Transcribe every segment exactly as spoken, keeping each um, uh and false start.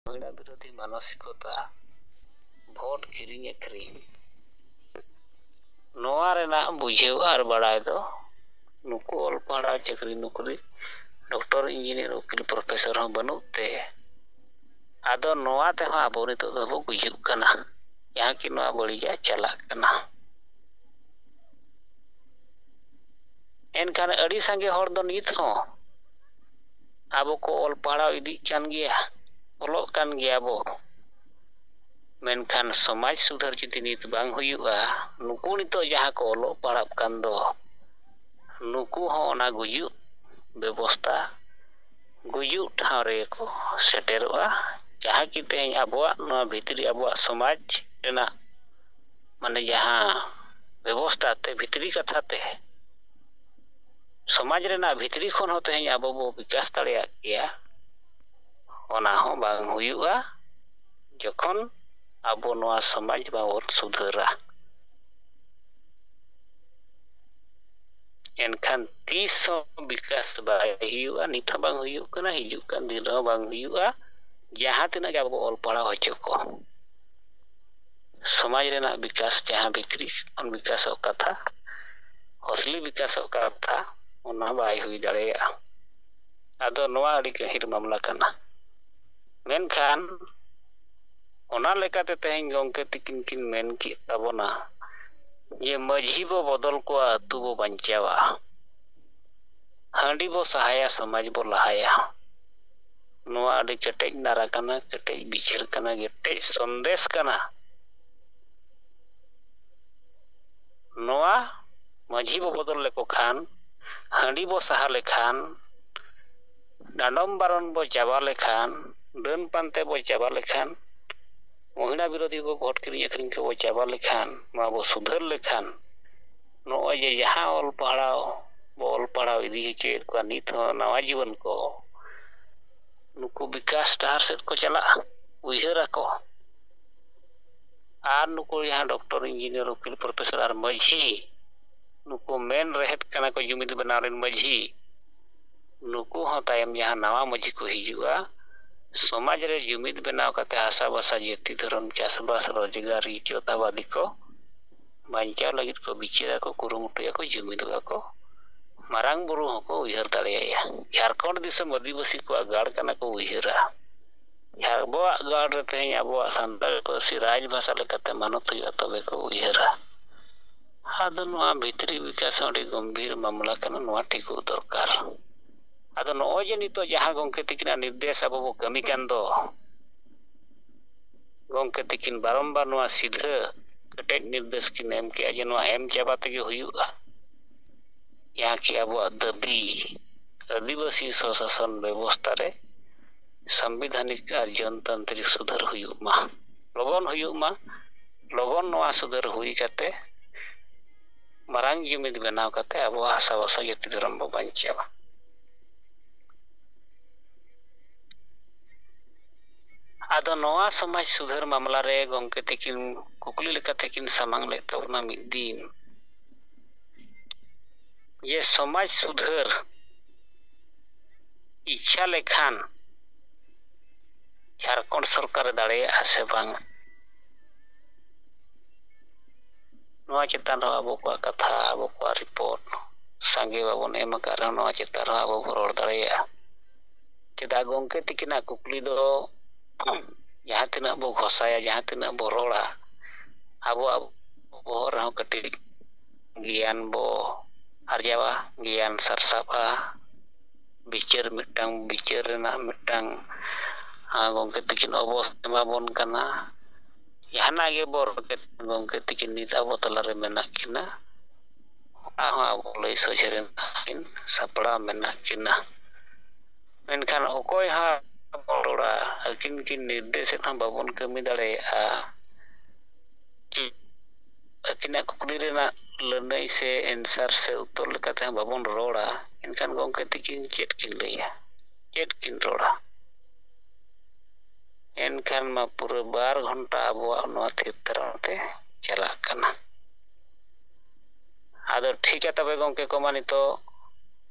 ᱢᱚᱦᱤᱞᱟ ᱵᱤᱨᱳᱫᱷᱤ ᱢᱟᱱᱚᱥᱤᱠᱚᱛᱟ, ᱵᱷᱳᱴ ᱠᱤᱨᱤᱧ ᱟᱹᱠᱷᱨᱤᱧ, ᱱᱚᱣᱟ ᱨᱮᱱᱟᱜ ᱵᱩᱡᱷᱟᱹᱣ ᱟᱨ ᱵᱟᱲᱟᱭ ᱫᱚ ᱱᱩᱠᱩ ᱚᱞ ᱯᱟᱲᱦᱟᱣ, ᱪᱟᱹᱠᱨᱤ ᱱᱚᱠᱨᱤ, ᱰᱚᱠᱴᱚᱨ, ᱤᱧᱡᱤᱱᱤᱭᱟᱨ, ᱩᱠᱤᱞ, ᱯᱨᱚᱯᱷᱮᱥᱚᱨ ᱦᱚᱸ ᱵᱟᱹᱱᱩᱜ ᱛᱮ, ᱟᱫᱚ ᱱᱚᱣᱟ ᱛᱮᱦᱚᱸ ᱟᱵᱚ ᱱᱤᱛᱚᱜ ᱫᱚᱵᱚ ᱜᱩᱡᱩᱜ ᱠᱟᱱᱟ, ᱡᱟᱦᱟᱸ ᱠᱤ ᱱᱚᱣᱟ ᱵᱟᱹᱲᱤᱡᱟᱜ ᱪᱟᱞᱟᱜ ᱠᱟᱱᱟ᱾ ᱮᱱᱠᱷᱟᱱ ᱟᱹᱰᱤ ᱥᱟᱸᱜᱮ ᱦᱚᱲ ᱫᱚ ᱱᱤᱛ ᱦᱚᱸ ᱟᱵᱚ ᱠᱚ ᱚᱞ ᱯᱟᱲᱦᱟᱣ ᱤᱫᱤᱜ ᱠᱟᱱ ᱜᱮᱭᱟ, ᱚᱞᱚᱜ ᱠᱟᱱ ᱜᱮᱭᱟ ᱵᱚ᱾ ᱢᱮᱱᱠᱷᱟᱱ ᱥᱚᱢᱟᱡᱽ ᱥᱩᱫᱷᱟᱹᱨ ᱡᱩᱫᱤ ᱱᱤᱛ ᱵᱟᱝ ᱦᱩᱭᱩᱜᱼᱟ, ᱱᱩᱠᱩ ᱱᱤᱛᱚᱜ ᱡᱟᱦᱟᱸ ᱠᱚ ᱚᱞᱚᱜ ᱯᱟᱲᱦᱟᱜ ᱠᱟᱱ ᱫᱚ, ᱱᱩᱠᱩ ᱦᱚᱸ ᱚᱱᱟ ᱜᱩᱡᱩᱜ ᱵᱮᱵᱚᱥᱛᱟ, ᱜᱩᱡᱩᱜ ᱴᱷᱟᱶ ᱨᱮᱜᱮ ᱠᱚ ᱥᱮᱴᱮᱨᱚᱜᱼᱟ᱾ ᱡᱟᱦᱟᱸ ᱠᱤ ᱛᱮᱦᱮᱧ ᱟᱵᱚᱣᱟᱜ ᱱᱚᱣᱟ ᱵᱷᱤᱛᱨᱤ, ᱟᱵᱚᱣᱟᱜ ᱥᱚᱢᱟᱡᱽ ᱨᱮᱱᱟᱜ, ᱢᱟᱱᱮ, ᱡᱟᱦᱟᱸ ᱵᱮᱵᱚᱥᱛᱟ ᱛᱮ, ᱵᱷᱤᱛᱨᱤ ᱠᱟᱛᱷᱟ ᱛᱮ, ᱥᱚᱢᱟᱡᱽ ᱨᱮᱱᱟᱜ ᱵᱷᱤᱛᱨᱤ ᱠᱷᱚᱱ ᱦᱚᱸ ᱛᱮᱦᱮᱧ ᱟᱵᱚ ᱵᱚ ᱵᱤᱠᱟᱥ ᱫᱟᱲᱮᱭᱟᱜ ᱜᱮᱭᱟ, ᱚᱱᱟ ᱦᱚᱸ ᱵᱟᱝ ᱦᱩᱭᱩᱜᱼᱟ᱾ ᱡᱚᱠᱷᱚᱱ ᱟᱵᱚ ᱱᱚᱣᱟ ᱥᱚᱢᱟᱡᱽ ᱵᱟᱵᱚᱱ ᱥᱩᱫᱷᱟᱹᱨᱟ, ᱮᱱᱠᱷᱟᱱ ᱛᱤᱥ ᱦᱚᱸ ᱵᱤᱠᱟᱥ ᱵᱟᱭ ᱦᱩᱭᱩᱜᱼᱟ᱾ ᱱᱤᱛ ᱦᱚᱸ ᱵᱟᱝ ᱦᱩᱭᱩᱜ ᱠᱟᱱᱟ, ᱦᱤᱡᱩᱜ ᱠᱟᱱ ᱫᱤᱱ ᱨᱮᱦᱚᱸ ᱵᱟᱝ ᱦᱩᱭᱩᱜᱼᱟ᱾ ᱡᱟᱦᱟᱸ ᱛᱤᱱᱟᱹᱜ ᱜᱮ ᱟᱵᱚ ᱵᱚ ᱚᱞ ᱯᱟᱲᱦᱟᱣ ᱦᱚᱪᱚ ᱠᱚ, ᱥᱚᱢᱟᱡᱽ ᱨᱮᱱᱟᱜ ᱵᱤᱠᱟᱥ, ᱡᱟᱦᱟᱸ ᱵᱷᱤᱛᱨᱤ ᱠᱷᱚᱱ ᱵᱤᱠᱟᱥᱚᱜ ᱠᱟᱛᱷᱟ, ᱚᱥᱞᱤ ᱵᱤᱠᱟᱥᱚᱜ ᱠᱟᱛᱷᱟ, ᱚᱱᱟ ᱵᱟᱭ ᱦᱩᱭ ᱫᱟᱲᱮᱭᱟᱜᱼᱟ᱾ ᱟᱫᱚ ᱱᱚᱣᱟ ᱟᱹᱰᱤ ᱜᱟᱹᱦᱤᱨ ᱢᱟᱢᱞᱟ ᱠᱟᱱᱟ᱾ ᱢᱮᱱᱠᱷᱟᱱ ᱚᱱᱟ ᱞᱮᱠᱟᱛᱮ ᱛᱮᱦᱮᱧ ᱜᱚᱢᱠᱮ ᱛᱤᱠᱤᱱ ᱠᱤᱱ ᱢᱮᱱ ᱠᱮᱫ ᱛᱟᱵᱚᱱᱟ ᱡᱮ ᱢᱟᱹᱡᱷᱤ ᱵᱚ ᱵᱚᱫᱚᱞ ᱠᱚᱣᱟ, ᱟᱹᱛᱩ ᱵᱚ ᱵᱟᱧᱪᱟᱣᱟ᱾ ᱦᱟᱺᱰᱤ ᱵᱚ ᱥᱟᱦᱟᱭᱟ, ᱥᱚᱢᱟᱡᱽ ᱵᱚ ᱞᱟᱦᱟᱭᱟ᱾ ᱱᱚᱣᱟ ᱟᱹᱰᱤ ᱠᱮᱴᱮᱡ ᱱᱟᱨᱟ ᱠᱟᱱᱟ, ᱠᱮᱴᱮᱡ ᱵᱤᱪᱟᱹᱨ ᱠᱟᱱᱟ, ᱠᱮᱴᱮᱡ ᱥᱚᱱᱫᱮᱥ ᱠᱟᱱᱟ᱾ ᱱᱚᱣᱟ ᱢᱟᱹᱡᱷᱤ ᱵᱚ ᱵᱚᱫᱚᱞ ᱞᱮᱠᱚ ᱠᱷᱟᱱ, ᱦᱟᱺᱰᱤ ᱵᱚ ᱥᱟᱦᱟ ᱞᱮᱠᱷᱟᱱ, ᱰᱟᱸᱰᱚᱢ ᱵᱟᱨᱚᱱ ᱵᱚ ᱪᱟᱵᱟ ᱞᱮᱠᱷᱟᱱ, ᱰᱟᱹᱱ ᱯᱟᱱᱛᱮ ᱵᱚ ᱪᱟᱵᱟ ᱞᱮᱠᱷᱟᱱ, ᱢᱚᱦᱤᱞᱟ ᱵᱤᱨᱳᱫᱷᱤ ᱠᱚ ᱵᱷᱳᱴ ᱠᱤᱨᱤᱧ ᱟᱹᱠᱷᱨᱤᱧ ᱠᱚᱵᱚ ᱪᱟᱵᱟ ᱞᱮᱠᱷᱟᱱ, ᱱᱚᱣᱟ ᱵᱚ ᱥᱩᱫᱷᱟᱹᱨ ᱞᱮᱠᱷᱟᱱ, ᱱᱚᱜᱼᱚᱭ ᱡᱮ ᱡᱟᱦᱟᱸ ᱚᱞ ᱯᱟᱲᱦᱟᱣ ᱵᱚ ᱚᱞ ᱯᱟᱲᱦᱟᱣ ᱤᱫᱤ ᱦᱚᱪᱚᱭᱮᱫ ᱠᱚᱣᱟ ᱱᱤᱛ ᱦᱚᱸ ᱱᱟᱣᱟ ᱡᱩᱣᱟᱹᱱ ᱠᱚ, ᱱᱩᱠᱩ ᱵᱤᱠᱟᱥ ᱰᱟᱦᱟᱨ ᱥᱮᱫ ᱠᱚ ᱪᱟᱞᱟᱜᱼᱟ, ᱩᱭᱦᱟᱹᱨ ᱟᱠᱚ᱾ ᱟᱨ ᱱᱩᱠᱩ ᱡᱟᱦᱟᱸ ᱰᱚᱠᱴᱚᱨ, ᱤᱧᱡᱤᱱᱤᱭᱟᱨ, ᱩᱠᱤᱞ, ᱯᱨᱚᱯᱷᱮᱥᱚᱨ ᱟᱨ ᱢᱟᱹᱡᱷᱤ, ᱱᱩᱠᱩ ᱢᱮᱱ ᱨᱮᱦᱮᱫ ᱠᱟᱱᱟ ᱠᱚ ᱡᱩᱢᱤᱫ ᱵᱮᱱᱟᱣ ᱨᱮᱱ ᱢᱟᱹᱡᱷᱤ᱾ ᱱᱩᱠᱩ ᱦᱚᱸ ᱛᱟᱭᱚᱢ ᱡᱟᱦᱟᱸ ᱱᱟᱣᱟ ᱢᱟᱹᱡᱷᱤ ᱠᱚ ᱦᱤᱡᱩᱜᱼᱟ, ᱥᱚᱢᱟᱡᱽ ᱨᱮ ᱡᱩᱢᱤᱫ ᱵᱮᱱᱟᱣ ᱠᱟᱛᱮ ᱦᱟᱥᱟ ᱵᱷᱟᱥᱟ, ᱡᱟᱹᱛᱤ, ᱫᱷᱚᱨᱚᱢ, ᱪᱟᱥᱵᱟᱥ, ᱨᱳᱡᱽᱜᱟᱨ, ᱡᱚᱛᱟᱵᱟᱫᱤ ᱠᱚ ᱵᱟᱧᱪᱟᱣ ᱞᱟᱹᱜᱤᱫ ᱠᱚ ᱵᱤᱪᱟᱹᱨᱟᱠᱚ, ᱠᱩᱨᱩᱢᱩᱴᱩᱭᱟᱠᱚ, ᱡᱩᱢᱤᱫᱚᱜᱼᱟ ᱠᱚ᱾ ᱢᱟᱨᱟᱝ ᱵᱩᱨᱩ ᱦᱚᱸᱠᱚ ᱩᱭᱦᱟᱹᱨ ᱫᱟᱲᱮᱭᱟᱭᱟ᱾ ᱡᱷᱟᱲᱠᱷᱚᱸᱰ ᱫᱤᱥᱚᱢ ᱟᱹᱫᱤᱵᱟᱹᱥᱤ ᱠᱚᱣᱟᱜ ᱜᱟᱲ ᱠᱟᱱᱟ ᱠᱚ ᱩᱭᱦᱟᱹᱨᱟ᱾ ᱟᱵᱚᱣᱟᱜ ᱜᱟᱲ ᱨᱮ ᱛᱮᱦᱮᱧ ᱟᱵᱚᱣᱟᱜ ᱥᱟᱱᱛᱟᱲᱤ ᱯᱟᱹᱨᱥᱤ ᱨᱟᱡᱽ ᱵᱷᱟᱥᱟ ᱞᱮᱠᱟᱛᱮ ᱢᱟᱱᱚᱛ ᱦᱩᱭᱩᱜᱼᱟ, ᱛᱚᱵᱮ ᱠᱚ ᱩᱭᱦᱟᱹᱨᱟ᱾ ᱟᱫᱚ ᱱᱚᱣᱟ ᱵᱷᱤᱛᱨᱤ ᱵᱤᱠᱟᱥ ᱦᱚᱸ ᱟᱹᱰᱤ ᱜᱚᱢᱵᱷᱤᱨ ᱢᱟᱢᱞᱟ ᱠᱟᱱᱟ, ᱱᱚᱣᱟ ᱴᱷᱤᱠᱚᱜ ᱫᱚᱨᱠᱟᱨ᱾ ᱟᱫᱚ ᱱᱚᱜᱼᱚᱭ ᱡᱮ ᱱᱤᱛᱚᱜ ᱡᱟᱦᱟᱸ ᱜᱚᱢᱠᱮ ᱛᱤᱠᱤᱱᱟᱜ ᱱᱤᱨᱫᱮᱥ ᱟᱵᱚ ᱵᱚ ᱠᱟᱹᱢᱤ ᱠᱟᱱ ᱫᱚ, ᱜᱚᱢᱠᱮ ᱛᱤᱠᱤᱱ ᱵᱟᱨᱚᱢᱵᱟᱨ ᱱᱚᱣᱟ ᱥᱤᱫᱷᱟᱹ ᱠᱮᱴᱮᱡ ᱱᱤᱨᱫᱮᱥ ᱠᱤᱱ ᱮᱢ ᱠᱮᱜᱼᱟ ᱡᱮ ᱱᱚᱣᱟ ᱮᱢ ᱪᱟᱵᱟ ᱛᱮᱜᱮ ᱦᱩᱭᱩᱜᱼᱟ, ᱡᱟᱦᱟᱸ ᱠᱤ ᱟᱵᱚᱣᱟᱜ ᱫᱟᱹᱵᱤ ᱟᱹᱫᱤᱵᱟᱹᱥᱤ ᱥᱚᱥᱟᱥᱚᱱ ᱵᱮᱵᱚᱥᱛᱷᱟ ᱨᱮ ᱥᱟᱝᱵᱤᱫᱷᱟᱱᱤᱠ ᱟᱨ ᱡᱚᱱᱛᱟᱱᱛᱨᱤᱠ ᱥᱩᱫᱷᱟᱹᱨ ᱦᱩᱭᱩᱜ ᱢᱟ, ᱞᱚᱜᱚᱱ ᱦᱩᱭᱩᱜ ᱢᱟ᱾ ᱞᱚᱜᱚᱱ ᱱᱚᱣᱟ ᱥᱩᱫᱷᱟᱹᱨ ᱦᱩᱭ ᱠᱟᱛᱮ ᱢᱟᱨᱟᱝ ᱡᱩᱢᱤᱫ ᱵᱮᱱᱟᱣ ᱠᱟᱛᱮ ᱟᱵᱚᱣᱟᱜ ᱦᱟᱥᱟ ᱵᱷᱟᱥᱟ ᱡᱟᱹᱛᱤ ᱫᱷᱚᱨᱚᱢ ᱵᱚ ᱵᱟᱧᱪᱟᱣᱟ᱾ ᱟᱫᱚ ᱱᱚᱣᱟ ᱥᱚᱢᱟᱡᱽ ᱥᱩᱫᱷᱟᱹᱨ ᱢᱟᱢᱞᱟ ᱨᱮ ᱜᱚᱢᱠᱮ ᱛᱤᱠᱤᱱ ᱠᱩᱠᱞᱤ ᱞᱮᱠᱟᱛᱮ ᱠᱤᱱ ᱥᱟᱢᱟᱝ ᱞᱮᱫ ᱛᱟᱵᱚᱱᱟ ᱢᱤᱫ ᱫᱤᱱ, ᱡᱮ ᱥᱚᱢᱟᱡᱽ ᱥᱩᱫᱷᱟᱹᱨ ᱤᱪᱪᱷᱟ ᱞᱮᱠᱷᱟᱱ ᱡᱷᱟᱲᱠᱷᱚᱸᱰ ᱥᱚᱨᱠᱟᱨᱮ ᱫᱟᱲᱮᱭᱟᱜᱼᱟ ᱥᱮ ᱵᱟᱝ? ᱱᱚᱣᱟ ᱪᱮᱛᱟᱱ ᱨᱮᱦᱚᱸ ᱟᱵᱚ ᱠᱚᱣᱟᱜ ᱠᱟᱛᱷᱟ, ᱟᱵᱚ ᱠᱚᱣᱟᱜ ᱨᱤᱯᱳᱨᱴ ᱥᱟᱸᱜᱮ ᱵᱟᱵᱚᱱ ᱮᱢ ᱟᱠᱟᱫ ᱨᱮᱦᱚᱸ, ᱱᱚᱣᱟ ᱪᱮᱛᱟᱱ ᱨᱮᱦᱚᱸ ᱟᱵᱚ ᱵᱚᱱ ᱨᱚᱲ ᱫᱟᱲᱮᱭᱟᱜᱼᱟ᱾ ᱪᱮᱫᱟᱜ ᱜᱚᱢᱠᱮ ᱛᱤᱠᱤᱱᱟᱜ ᱠᱩᱠᱞᱤ ᱫᱚ ᱡᱟᱦᱟᱸ ᱛᱤᱱᱟᱹᱜ ᱵᱚ ᱜᱷᱚᱥᱟᱭᱟ, ᱡᱟᱦᱟᱸ ᱛᱤᱱᱟᱹᱜ ᱵᱚ ᱨᱚᱲᱟ, ᱟᱵᱚᱣᱟᱜ ᱵᱚᱦᱚᱜ ᱨᱮᱦᱚᱸ ᱠᱟᱹᱴᱤᱡ ᱜᱮᱭᱟᱱ ᱵᱚ ᱟᱨᱡᱟᱣᱟ, ᱜᱮᱭᱟᱱ ᱥᱟᱨᱥᱟᱜᱼᱟ, ᱵᱤᱪᱟᱹᱨ ᱢᱤᱫᱴᱟᱝ, ᱵᱤᱪᱟᱹᱨ ᱨᱮᱱᱟᱜ ᱢᱤᱫᱴᱟᱝ, ᱟᱨ ᱜᱚᱢᱠᱮ ᱛᱤᱠᱤᱱ ᱚᱵᱚᱥ ᱮᱢᱟ ᱵᱚᱱ ᱠᱟᱱᱟ᱾ ᱡᱟᱦᱟᱱᱟᱜ ᱜᱮ ᱵᱚ ᱨᱚᱲ ᱠᱮᱫ, ᱜᱚᱢᱠᱮ ᱛᱤᱠᱤᱱ ᱱᱤᱛ ᱟᱵᱚ ᱛᱟᱞᱟᱨᱮ ᱢᱮᱱᱟᱜ ᱠᱤᱱᱟ, ᱚᱱᱟ ᱦᱚᱸ ᱟᱵᱚ ᱞᱟᱹᱭ ᱥᱚᱡᱷᱮ ᱨᱮᱱᱟᱜ ᱠᱤᱱ ᱥᱟᱯᱲᱟᱣ ᱢᱮᱱᱟᱜ ᱠᱤᱱᱟ᱾ ᱢᱮᱱᱠᱷᱟᱱ ᱚᱠᱚᱭ ᱦᱚᱸ ᱵᱟᱵᱚᱱ ᱨᱚᱲᱟ, ᱟᱹᱠᱤᱱ ᱠᱤᱱ ᱱᱤᱨᱫᱮᱥᱮᱫ ᱦᱚᱸ ᱵᱟᱵᱚᱱ ᱠᱟᱹᱢᱤ ᱫᱟᱲᱮᱭᱟᱜᱼᱟ᱾ ᱟᱹᱠᱤᱱᱟᱜ ᱠᱩᱠᱞᱤ ᱨᱮᱱᱟᱜ ᱞᱟᱹᱱᱟᱹᱭ ᱥᱮ ᱮᱱᱥᱟᱨ ᱥᱮ ᱩᱛᱛᱚᱨ ᱞᱮᱠᱟᱛᱮ ᱦᱚᱸ ᱵᱟᱵᱚᱱ ᱨᱚᱲᱟ, ᱮᱱᱠᱷᱟᱱ ᱜᱚᱢᱠᱮ ᱛᱤᱠᱤᱱ ᱪᱮᱫ ᱠᱤᱱ ᱞᱟᱹᱭᱟ? ᱪᱮᱫ ᱠᱤᱱ ᱨᱚᱲᱟ? ᱮᱱᱠᱷᱟᱱ ᱢᱟ ᱯᱩᱨᱟᱹ ᱵᱟᱨ ᱜᱷᱚᱱᱴᱟ ᱟᱵᱚᱣᱟᱜ ᱱᱚᱣᱟ ᱛᱷᱤᱨ ᱛᱟᱨᱟᱢ ᱛᱮ ᱪᱟᱞᱟᱜ ᱠᱟᱱᱟ᱾ ᱟᱫᱚ ᱴᱷᱤᱠᱟ ᱛᱚᱵᱮ ᱜᱚᱢᱠᱮ ᱠᱚ, ᱢᱟ ᱱᱤᱛᱚᱜ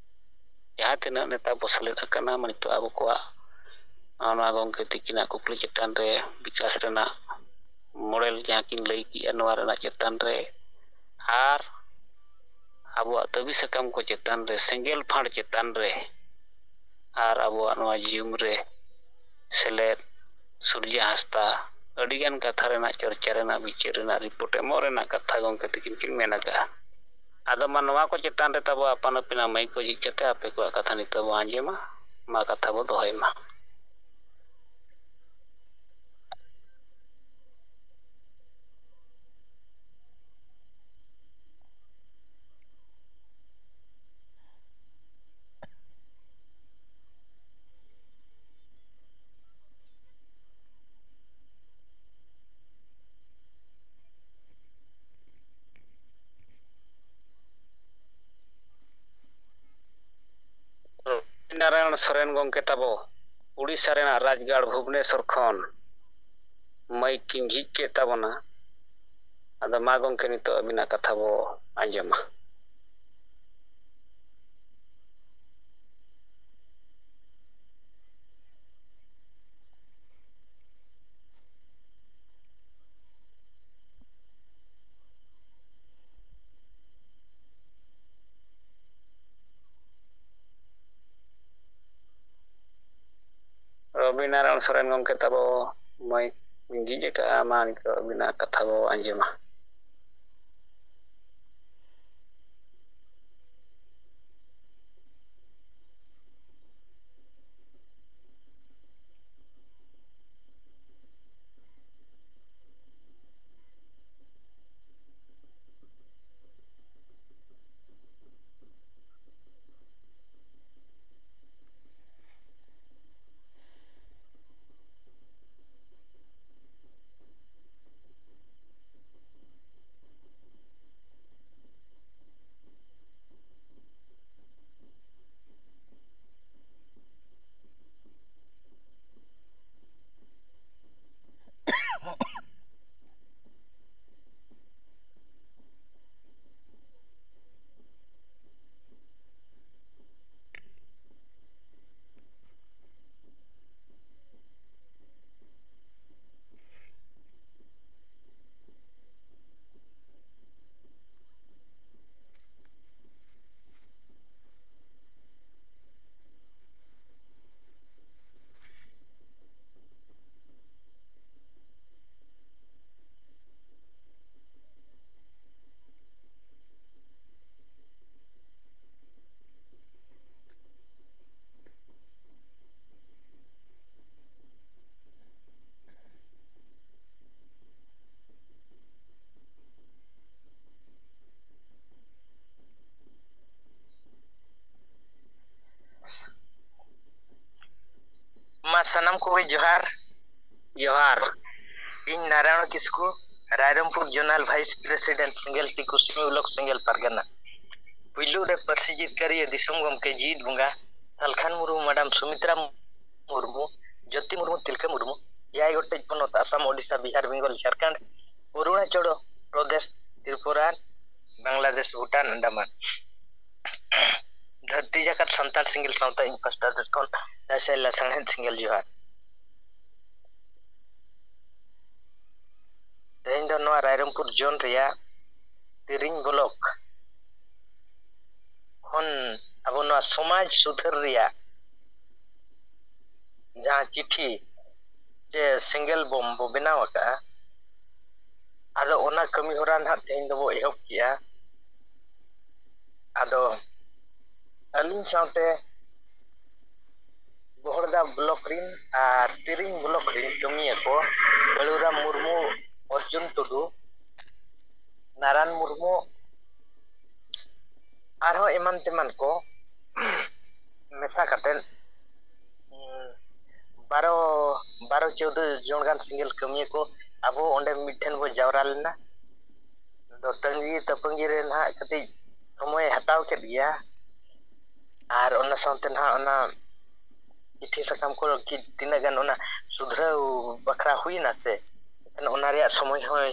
ᱡᱟᱦᱟᱸ ᱛᱤᱱᱟᱹᱜ ᱱᱮᱛᱟ ᱵᱚ ᱥᱮᱞᱮᱫ ᱟᱠᱟᱱᱟ, ᱢᱟ ᱱᱤᱛᱚᱜ ᱟᱵᱚ ᱠᱚᱣᱟᱜ ᱱᱚᱣᱟ ᱜᱚᱢᱠᱮ ᱛᱤᱠᱤᱱᱟᱜ ᱠᱩᱠᱞᱤ ᱪᱮᱛᱟᱱ ᱨᱮ ᱵᱤᱠᱟᱥ ᱨᱮᱱᱟᱜ ᱢᱚᱰᱮᱞ ᱡᱟᱦᱟᱸ ᱠᱤᱱ ᱞᱟᱹᱭ ᱠᱮᱜᱼᱟ, ᱱᱚᱣᱟ ᱨᱮᱱᱟᱜ ᱪᱮᱛᱟᱱ ᱨᱮ ᱟᱨ ᱟᱵᱚᱣᱟᱜ ᱫᱟᱹᱵᱤ ᱥᱟᱠᱟᱢ ᱠᱚ ᱪᱮᱛᱟᱱ ᱨᱮ, ᱥᱮᱸᱜᱮᱞ ᱯᱷᱟᱲ ᱪᱮᱛᱟᱱ ᱨᱮ ᱟᱨ ᱟᱵᱚᱣᱟᱜ ᱱᱚᱣᱟ ᱡᱤᱭᱚᱱ ᱨᱮ ᱥᱮᱞᱮᱫ ᱥᱩᱨᱡᱟ ᱦᱟᱸᱥᱫᱟ ᱟᱹᱰᱤᱜᱟᱱ ᱠᱟᱛᱷᱟ ᱨᱮᱱᱟᱜ, ᱪᱚᱨᱪᱟ ᱨᱮᱱᱟᱜ, ᱵᱤᱪᱟᱹᱨ ᱨᱮᱱᱟᱜ ᱨᱤᱯᱳᱨᱴ ᱮᱢᱚᱜ ᱨᱮᱱᱟᱜ ᱠᱟᱛᱷᱟ ᱜᱚᱢᱠᱮ ᱛᱤᱠᱤᱱ ᱠᱤᱱ ᱢᱮᱱ ᱟᱠᱟᱫᱼᱟ᱾ ᱟᱫᱚ ᱢᱟ ᱱᱚᱣᱟ ᱠᱚ ᱪᱮᱛᱟᱱ ᱨᱮ ᱛᱟᱵᱚ ᱟᱯᱟᱱ ᱟᱹᱯᱤᱱᱟᱜ ᱢᱟᱹᱭᱤᱠ ᱠᱚ ᱡᱷᱤᱡ ᱠᱟᱛᱮ ᱟᱯᱮ ᱠᱚᱣᱟᱜ ᱠᱟᱛᱷᱟ ᱱᱤᱛᱚᱜ ᱵᱚ ᱟᱸᱡᱚᱢᱟ᱾ ᱢᱟ ᱠᱟᱛᱷᱟ ᱵᱚ ᱫᱚᱦᱚᱭ ᱢᱟ᱾ ᱱᱟᱨᱟᱭᱚᱱ ᱥᱚᱨᱮᱱ ᱜᱚᱢᱠᱮ ᱛᱟᱵᱚ ᱩᱲᱤᱥᱥᱟ ᱨᱮᱱᱟᱜ ᱨᱟᱡᱽᱜᱟᱲ ᱵᱷᱩᱵᱽᱱᱮᱥᱚᱨ ᱠᱷᱚᱱ ᱢᱟᱹᱭᱤᱠ ᱠᱤᱱ ᱡᱷᱤᱡ ᱠᱮᱫ ᱛᱟᱵᱚᱱᱟ᱾ ᱟᱫᱚ ᱢᱟ ᱜᱚᱢᱠᱮ, ᱱᱤᱛᱚᱜ ᱟᱹᱵᱤᱱᱟᱜ ᱠᱟᱛᱷᱟ ᱵᱚ ᱟᱸᱡᱚᱢᱟ᱾ ᱨᱚᱵᱤ ᱱᱟᱨᱟᱭᱚᱱ ᱥᱚᱨᱮᱱ ᱜᱚᱢᱠᱮ ᱛᱟᱵᱚ ᱢᱟᱹᱭᱤᱠ ᱵᱤᱱ ᱡᱷᱤᱡ ᱟᱠᱟᱫᱼᱟ, ᱢᱟ ᱱᱤᱛᱚᱜ ᱟᱹᱵᱤᱱᱟᱜ ᱠᱟᱛᱷᱟ ᱵᱚ ᱟᱸᱡᱚᱢᱟ᱾ ᱥᱟᱱᱟᱢ ᱠᱚᱜᱮ ᱡᱚᱦᱟᱨ᱾ ᱡᱚᱦᱟᱨ᱾ ᱤᱧ ᱱᱟᱨᱟᱭᱚᱬ ᱠᱤᱥᱠᱩ, ᱨᱟᱭᱨᱚᱝᱯᱩᱨ ᱡᱳᱱᱟᱞ ᱵᱷᱟᱭᱤᱥ ᱯᱨᱮᱥᱤᱰᱮᱱᱴ, ᱥᱮᱸᱜᱮᱞ ᱴᱤ ᱠᱩᱥᱢᱤ ᱵᱞᱚᱠ, ᱥᱮᱸᱜᱮᱞ ᱯᱟᱨᱜᱟᱱᱟ᱾ ᱯᱩᱭᱞᱩ ᱨᱮ ᱯᱟᱹᱨᱥᱤ ᱡᱤᱛᱠᱟᱹᱨᱤᱭᱟᱹ ᱫᱤᱥᱚᱢ ᱜᱚᱢᱠᱮ ᱡᱤᱣᱤᱫ ᱵᱚᱸᱜᱟ ᱥᱟᱞᱠᱷᱟᱱ ᱢᱩᱨᱢᱩ, ᱢᱟᱰᱟᱢ ᱥᱩᱢᱤᱛᱨᱟ ᱢᱩᱨᱢᱩ, ᱡᱳᱛᱤ ᱢᱩᱨᱢᱩ, ᱛᱤᱞᱠᱟᱹ ᱢᱩᱨᱢᱩ, ᱮᱭᱟᱭ ᱜᱚᱴᱮᱡ ᱯᱚᱱᱚᱛ ᱟᱥᱟᱢ, ᱳᱰᱤᱥᱟ, ᱵᱤᱦᱟᱨ, ᱵᱮᱝᱜᱚᱞ, ᱡᱷᱟᱲᱠᱷᱚᱸᱰ, ᱚᱨᱩᱬᱟᱪᱚᱞ ᱯᱨᱚᱫᱮᱥ, ᱛᱨᱤᱯᱩᱨᱟ, ᱵᱟᱝᱞᱟᱫᱮᱥ, ᱵᱷᱩᱴᱟᱱ, ᱟᱱᱰᱟᱢᱟᱱ᱾ ᱫᱷᱟᱹᱨᱛᱤ ᱡᱟᱠᱟᱛ ᱥᱟᱱᱛᱟᱲ ᱥᱮᱸᱜᱮᱞ ᱥᱟᱶᱛᱟ ᱤᱧ ᱯᱟᱥᱴᱟ ᱥᱮᱫ ᱠᱷᱚᱱ ᱥᱟᱭ ᱥᱟᱭ ᱞᱟᱥᱟᱲᱦᱮᱫ ᱥᱮᱸᱜᱮᱞ ᱡᱚᱦᱟᱨ᱾ ᱛᱮᱦᱮᱧ ᱫᱚ ᱱᱚᱣᱟ ᱨᱟᱭᱨᱚᱝᱯᱩᱨ ᱡᱳᱱ ᱨᱮᱭᱟᱜ ᱛᱤᱨᱤᱝ ᱵᱞᱚᱠ ᱠᱷᱚᱱ ᱟᱵᱚ ᱱᱚᱣᱟ ᱥᱚᱢᱟᱡᱽ ᱥᱩᱫᱷᱟᱹᱨ ᱨᱮᱭᱟᱜ ᱡᱟᱦᱟᱸ ᱪᱤᱴᱷᱤ ᱪᱮ ᱥᱮᱸᱜᱮᱞ ᱵᱳᱢ ᱵᱚ ᱵᱮᱱᱟᱣ ᱟᱠᱟᱫᱼᱟ, ᱟᱫᱚ ᱚᱱᱟ ᱠᱟᱹᱢᱤ ᱦᱚᱨᱟ ᱱᱟᱦᱟᱜ ᱛᱮᱦᱮᱧ ᱫᱚᱵᱚ ᱮᱦᱚᱵ ᱠᱮᱜᱼᱟ᱾ ᱟᱫᱚ ᱟᱹᱞᱤᱧ ᱥᱟᱶᱛᱮ ᱵᱚᱦᱚᱲᱫᱟ ᱵᱞᱚᱠ ᱨᱤᱱ ᱟᱨ ᱛᱤᱨᱤᱝ ᱵᱞᱚᱠ ᱨᱤᱱ ᱠᱟᱹᱢᱤᱭᱟᱹ ᱠᱚ ᱵᱟᱹᱞᱩᱨᱟᱢ ᱢᱩᱨᱢᱩ, ᱚᱨᱡᱩᱱ ᱴᱩᱰᱩ, ᱱᱟᱨᱟᱱ ᱢᱩᱨᱢᱩ, ᱟᱨᱦᱚᱸ ᱮᱢᱟᱱ ᱛᱮᱢᱟᱱ ᱠᱚ ᱢᱮᱥᱟ ᱠᱟᱛᱮᱫ, ᱩᱸ, ᱵᱟᱨᱚ, ᱵᱟᱨᱚ ᱪᱳᱣᱫᱚ ᱡᱚᱱ ᱜᱟᱱ ᱥᱮᱸᱜᱮᱞ ᱠᱟᱹᱢᱤᱭᱟᱹ ᱠᱚ ᱟᱵᱚ ᱚᱸᱰᱮ ᱢᱤᱫ ᱴᱷᱮᱱ ᱵᱚ ᱡᱟᱣᱨᱟ ᱞᱮᱱᱟ᱾ ᱟᱫᱚ ᱛᱟᱺᱜᱤ ᱛᱟᱯᱟᱺᱜᱤ ᱨᱮ ᱱᱟᱦᱟᱜ ᱠᱟᱹᱴᱤᱡ ᱥᱚᱢᱚᱭᱮ ᱦᱟᱛᱟᱣ ᱠᱮᱫ ᱜᱮᱭᱟ᱾ ᱟᱨ ᱚᱱᱟ ᱥᱟᱶᱛᱮ ᱱᱟᱦᱟᱜ ᱚᱱᱟ ᱪᱤᱴᱷᱤ ᱥᱟᱠᱟᱢ ᱠᱚ ᱠᱤ ᱛᱤᱱᱟᱹᱜ ᱜᱟᱱ ᱚᱱᱟ ᱥᱩᱫᱷᱨᱟᱹᱣ ᱵᱟᱠᱷᱨᱟ ᱦᱩᱭᱮᱱᱟ ᱥᱮ, ᱮᱱᱠᱷᱟᱱ ᱚᱱᱟ ᱨᱮᱭᱟᱜ ᱥᱚᱢᱚᱭ ᱦᱚᱸᱭ